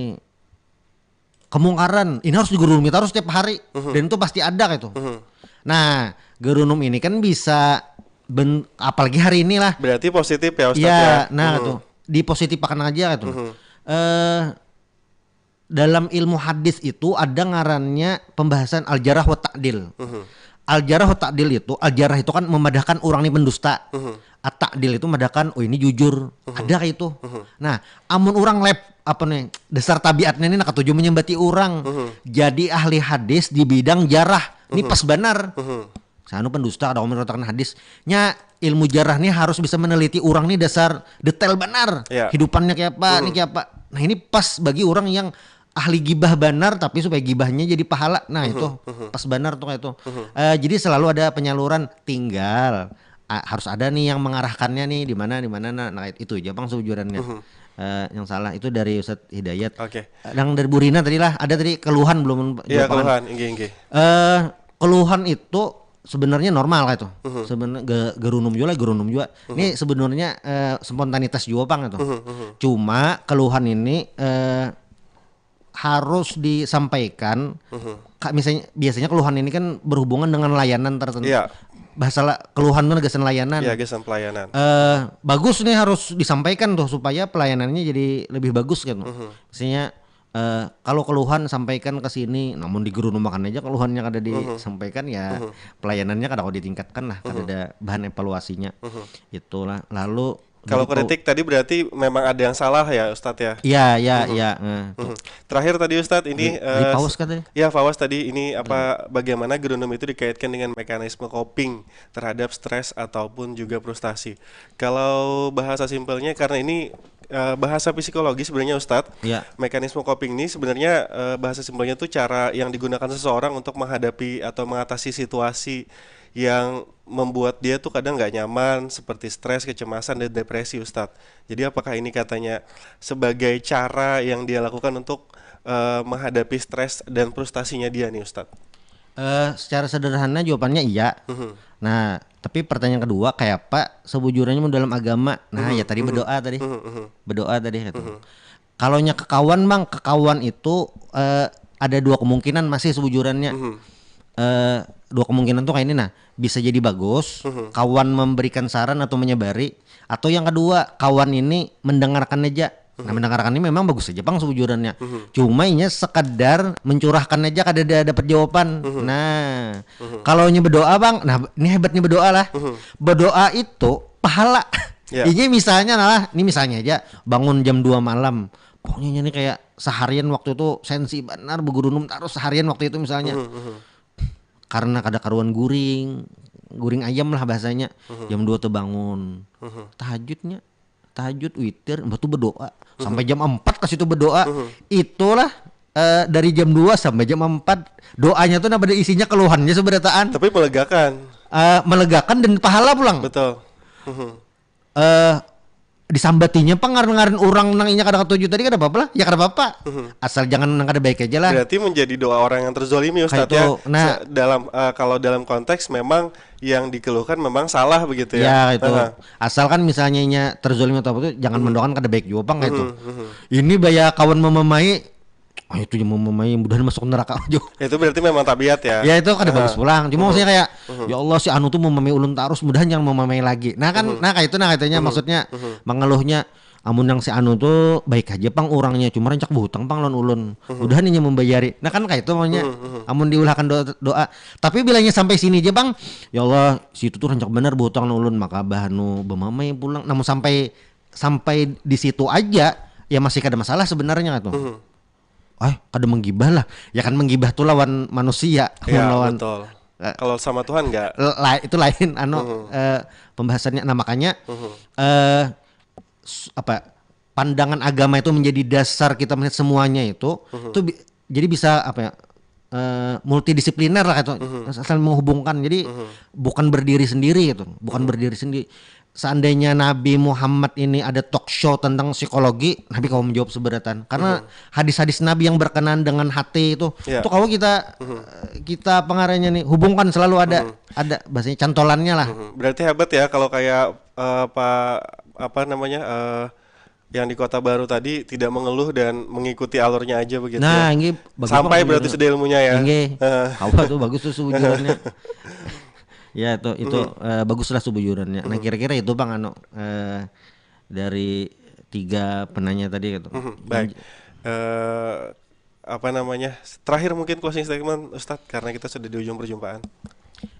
kemungkaran ini harus digerunumi terus tiap hari, Mhm. dan itu pasti ada gitu. Mhm. Nah, gerunum ini kan bisa ben, apalagi hari inilah. Berarti positif ya, Ustadz, Ya, ya? Nah Mhm. Tuh, dipositif akan aja gitu. Mhm. Eh, dalam ilmu hadis itu ada ngarannya pembahasan al-jarah wa ta'dil. Mhm. Al-jarah wa ta'dil itu, al-jarah itu kan memadahkan orang ini pendusta. Mhm. At-ta'dil itu memadahkan, oh ini jujur. Ada kayak itu. Nah, amun orang lab apa nih, dasar tabiatnya ini nak katuju menyembati orang. Jadi ahli hadis di bidang jarah. Ini pas banar. Mhm. Sanu pendusta, kada komen ratakan hadis. Nya ilmu jarah nih harus bisa meneliti orang nih dasar detail banar. Ya. Hidupannya kayak apa, nih kayak apa. Nah, ini pas bagi orang yang ahli gibah banar tapi supaya gibahnya jadi pahala. Nah, itu pas banar tuh kayak itu. Eh, jadi selalu ada penyaluran, tinggal ah, harus ada nih yang mengarahkannya nih di mana, di mana. Nah, nah, itu aja pang sebujurannya. Eh, yang salah itu dari Ustadz Hidayat. Oke. Yang dari Burina tadi lah, ada tadi keluhan belum Iya, jawaban. Keluhan, inggih, inggih. Eh, keluhan itu sebenarnya normal kayak itu. Sebenarnya ge- gerunum juga lah, gerunum juga. Ini sebenarnya eh, spontanitas juga pang itu. Mhm, mhm. Cuma keluhan ini eh, harus disampaikan. Mhm. Ka- misalnya, biasanya keluhan ini kan berhubungan dengan layanan tertentu. Iya. Bahasa la- keluhan itu gasan layanan. Ya, gasan pelayanan. Eh, bagus nih harus disampaikan tuh supaya pelayanannya jadi lebih bagus gitu. Mhm. Misalnya eh, kalau keluhan sampaikan ke sini, namun digerunumakan aja keluhannya kada disampaikan ya pelayanannya kada kau ditingkatkan lah, kada ada bahan evaluasinya. Itulah. Lalu Kalau dari pau- kritik tadi berarti memang ada yang salah ya, Ustadz, ya? Iya, iya, iya. Nah, Mhm. Terakhir tadi, Ustadz, ini Dari- dari eh, Paus katanya. Ya, Fawas tadi ini apa, bagaimana gerunum itu dikaitkan dengan mekanisme coping terhadap stres ataupun juga frustasi. Kalau bahasa simpelnya, karena ini eh, bahasa psikologi sebenarnya, Ustadz. Iya. Mekanisme coping ini sebenarnya eh, bahasa simpelnya tuh cara yang digunakan seseorang untuk menghadapi atau mengatasi situasi yang membuat dia tuh kadang nggak nyaman, seperti stres, kecemasan, dan depresi, Ustadz. Jadi apakah ini katanya sebagai cara yang dia lakukan untuk eh, menghadapi stres dan frustasinya dia nih, Ustadz? Eh, secara sederhana jawabannya iya. Mhm. Nah, tapi pertanyaan kedua, kayak apa sebujurannya mau dalam agama? Nah, ya tadi berdoa tadi. Mhm, mhm. Berdoa tadi gitu. Kalau nya kekawan, Bang, kekawan itu eh, ada dua kemungkinan masih sebujurannya. Mhm. Eh, dua kemungkinan tuh kayak ini, nah, bisa jadi bagus, Mhm. kawan memberikan saran atau menyabari, atau yang kedua, kawan ini mendengarkan aja. Nah, mendengarkan ini memang bagus aja pang sebujurannya. Cuma inya sekedar mencurahkan aja, kada ada dapat jawaban. Nah, kalau nya berdoa, Bang, nah, ini hebatnya berdoa lah. Berdoa itu pahala. Ya. Ini misalnya lah, ini misalnya aja, bangun jam dua malam. Pokoknya ini kayak seharian waktu itu sensi benar, begurunum terus seharian waktu itu misalnya. Karena kada karuan guring, guring ayam lah bahasanya. Jam dua tuh bangun. Tahajudnya, tahajud, witir, mbah tuh berdoa sampai jam empat ke situ berdoa. Itulah, eh, dari jam dua sampai jam empat, doanya tuh nah pada isinya keluhannya seberataan. Tapi melegakan. Eh, melegakan dan pahala pulang. Betul. Eh, disambatinya pang ngaran-ngaran orang nang inya kada katuju tadi kada apa-apa lah. Ya kada apa-apa. Asal jangan nang kada baik aja lah. Berarti menjadi doa orang yang terzolimi, Ustadz, ya. Nah, dalam, eh, kalau dalam konteks memang yang dikeluhkan memang salah begitu ya. Ya, itu. Asal kan misalnya inya terzolimi atau apa tuh, jangan mendoakan kada baik juga pang itu. Ini baya kawan memamai, ah, itu yang memamai mudahan masuk neraka aja. Itu berarti memang tabiat ya. Ya, itu kada bagus pulang. Cuma maksudnya kayak, ya Allah, si anu tuh memamai ulun terus, mudahan jangan memamai lagi. Nah kan, nah kayak itu, nah katanya maksudnya mengeluhnya, amun yang si anu tuh baik aja pang orangnya, cuma rancak berhutang pang lawan ulun. Mudahan inya membayari. Nah kan kayak itu maunya. Amun diulahkan doa, doa. Tapi bilanya sampai sini aja pang, ya Allah, si itu tuh rancak benar berhutang lawan ulun, maka bahanu bemamai pulang. Namun sampai, sampai di situ aja, ya masih kada masalah sebenarnya tuh. Eh, kada menggibah lah. Ya kan menggibah tuh lawan manusia, ya, lawan, betul. Eh, kalau sama Tuhan enggak. La-, itu lain anu, eh, pembahasannya. Nah, makanya, eh, s-, apa, pandangan agama itu menjadi dasar kita melihat semuanya itu, itu bi-, jadi bisa apa ya, eh, multidisipliner lah itu, saling menghubungkan. Jadi bukan berdiri sendiri gitu, bukan berdiri sendiri. Seandainya Nabi Muhammad ini ada talk show tentang psikologi, Nabi kawa menjawab seberatan. Karena hadis-hadis Nabi yang berkenaan dengan hati itu, ya, itu kalau kita, eh, kita apa ngarannya nih, hubungkan selalu ada, ada bahasanya cantolannya lah. Berarti hebat ya kalau kayak, eh, apa, apa namanya, eh, yang di Kota Baru tadi tidak mengeluh dan mengikuti alurnya aja begitu. Nah, ya. Ini bagus. Sampai berarti sudah ilmunya ya. Ini apa tuh bagus tuh sebujurannya. Ya itu, itu, eh, baguslah sebujurannya. Nah, kira-kira itu Bang anu, eh, dari tiga penanya tadi gitu. Baik. Eh, apa namanya? Terakhir mungkin closing statement Ustadz karena kita sudah di ujung perjumpaan.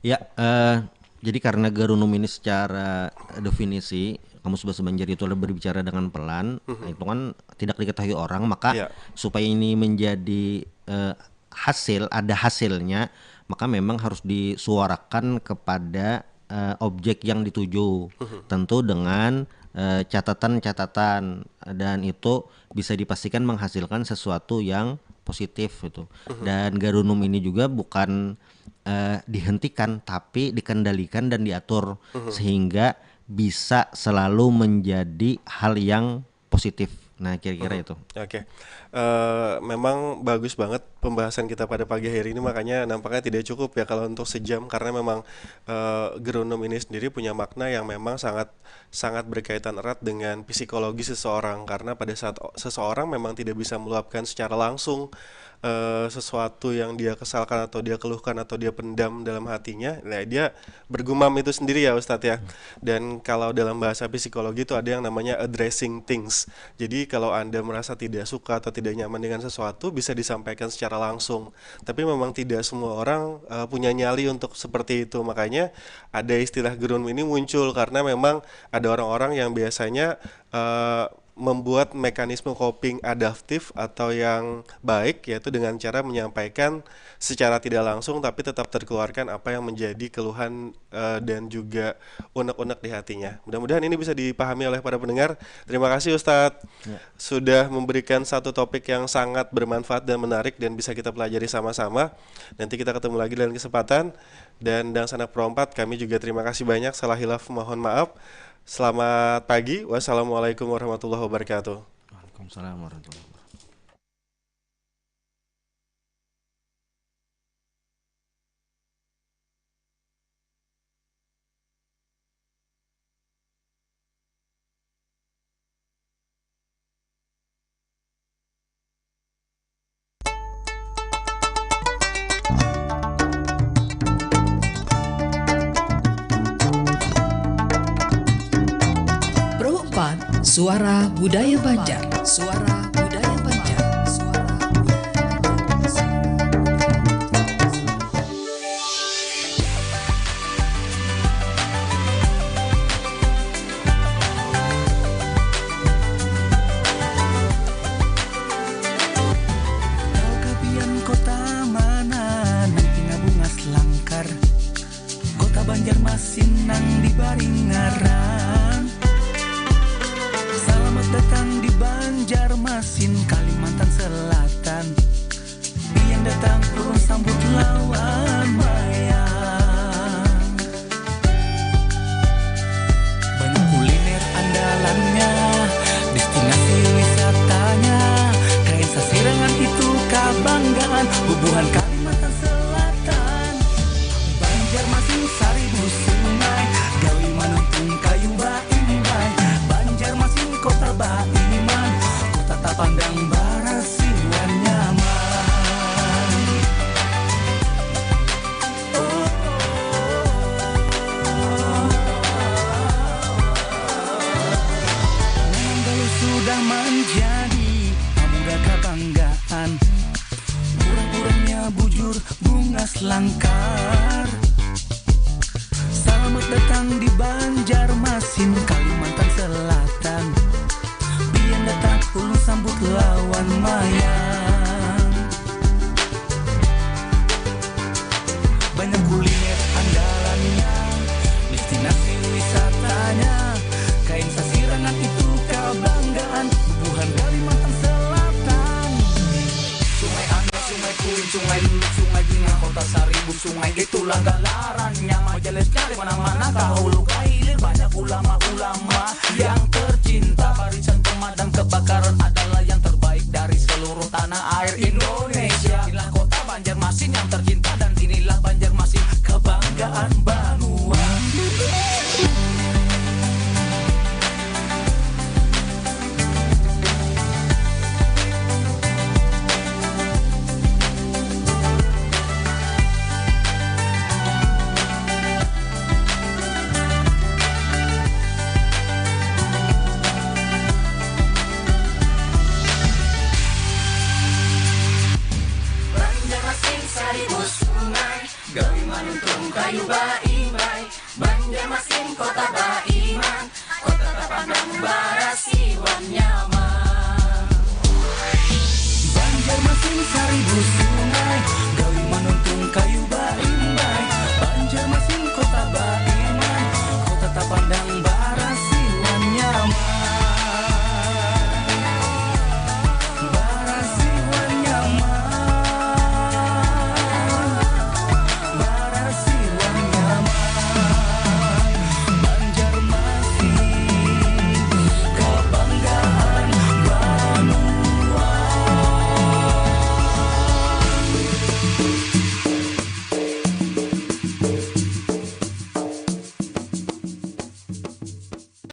Ya, eh, jadi karena Garunum ini secara definisi Kamus Bahasa Banjar itu adalah berbicara dengan pelan, nah, itu kan tidak diketahui orang, maka, ya, supaya ini menjadi, eh, hasil, ada hasilnya, maka memang harus disuarakan kepada, eh, objek yang dituju. Tentu dengan, eh, catatan-catatan, dan itu bisa dipastikan menghasilkan sesuatu yang positif gitu. Dan Garunum ini juga bukan, eh, dihentikan, tapi dikendalikan dan diatur sehingga bisa selalu menjadi hal yang positif. Nah, kira-kira itu. Oke. Eh, memang bagus banget pembahasan kita pada pagi hari ini, makanya nampaknya tidak cukup ya kalau untuk sejam, karena memang, eh, Gerunum ini sendiri punya makna yang memang sangat, sangat berkaitan erat dengan psikologi seseorang, karena pada saat o-, seseorang memang tidak bisa meluapkan secara langsung, eh, sesuatu yang dia kesalkan atau dia keluhkan atau dia pendam dalam hatinya, nah, dia bergumam itu sendiri ya, Ustadz, ya. Dan kalau dalam bahasa psikologi itu ada yang namanya addressing things. Jadi kalau Anda merasa tidak suka atau tidak nyaman dengan sesuatu, bisa disampaikan secara langsung. Tapi memang tidak semua orang, eh, punya nyali untuk seperti itu. Makanya ada istilah gerunum ini muncul karena memang ada orang-orang yang biasanya, eh, membuat mekanisme coping adaptif atau yang baik, yaitu dengan cara menyampaikan secara tidak langsung tapi tetap terkeluarkan apa yang menjadi keluhan, eh, dan juga unek-unek di hatinya. Mudah-mudahan ini bisa dipahami oleh para pendengar. Terima kasih Ustadz, ya, sudah memberikan satu topik yang sangat bermanfaat dan menarik dan bisa kita pelajari sama-sama. Nanti kita ketemu lagi di lain kesempatan. Dan Dangsanak Pro empat, kami juga terima kasih banyak. Salah hilaf mohon maaf. Selamat pagi. Wassalamualaikum warahmatullahi wabarakatuh. Waalaikumsalam warahmatullahi wabarakatuh. Pro empat, Suara Budaya Banjar. Suara Budaya Banjar. Suara Budaya Banjar. Kau kapian kota mana nang tina bungas langkar? Kota Banjar. Banjarmasin nang dibari ngaran. Salamat datang di Banjarmasin, Kalimantan Selatan. Pian datang ulun sambut lawan mayang. Banyak kuliner andalannya, destinasi wisatanya. Kain sasirangan itu kabanggaan bubuhan Kalimantan Selatan. Banjarmasin saribu sungai, gawi manuntung kayu baimbai. Banjarmasin kota baiman, kota tapandang barasi wan nyaman. Minangkabau sudah manjadi pamuda kabanggaan. Urang-urangnya bujur, bungas langkar. Salamat datang di Banjarmasin, Kalimantan Selatan. Pian datang ulun sambut lawan mayang. Banyak kuliner andalannya, destinasi wisatanya. Kain sasirangan itu kabanggaan bubuhan Kalimantan Selatan. Sungai Anur, Sungai Kuin, Sungai Lulut, Sungai Jingah, Kota Saribu Sungai, itulah galarannya. Majalesnya di mana-mana, ka hulu ka hilir, banyak ulama-ulama yang tercinta. Barisan pemadam kebakaran adalah yang terbaik dari seluruh tanah air Indonesia. Inilah kota Banjarmasin yang tercinta, dan inilah Banjarmasin kebanggaan banua. Banjarmasin saribu sungai, gawi manuntung kayu baimbai. Banjarmasin kota baiman, kota tapandang barasi wan nyaman. Banjarmasin saribu sungai,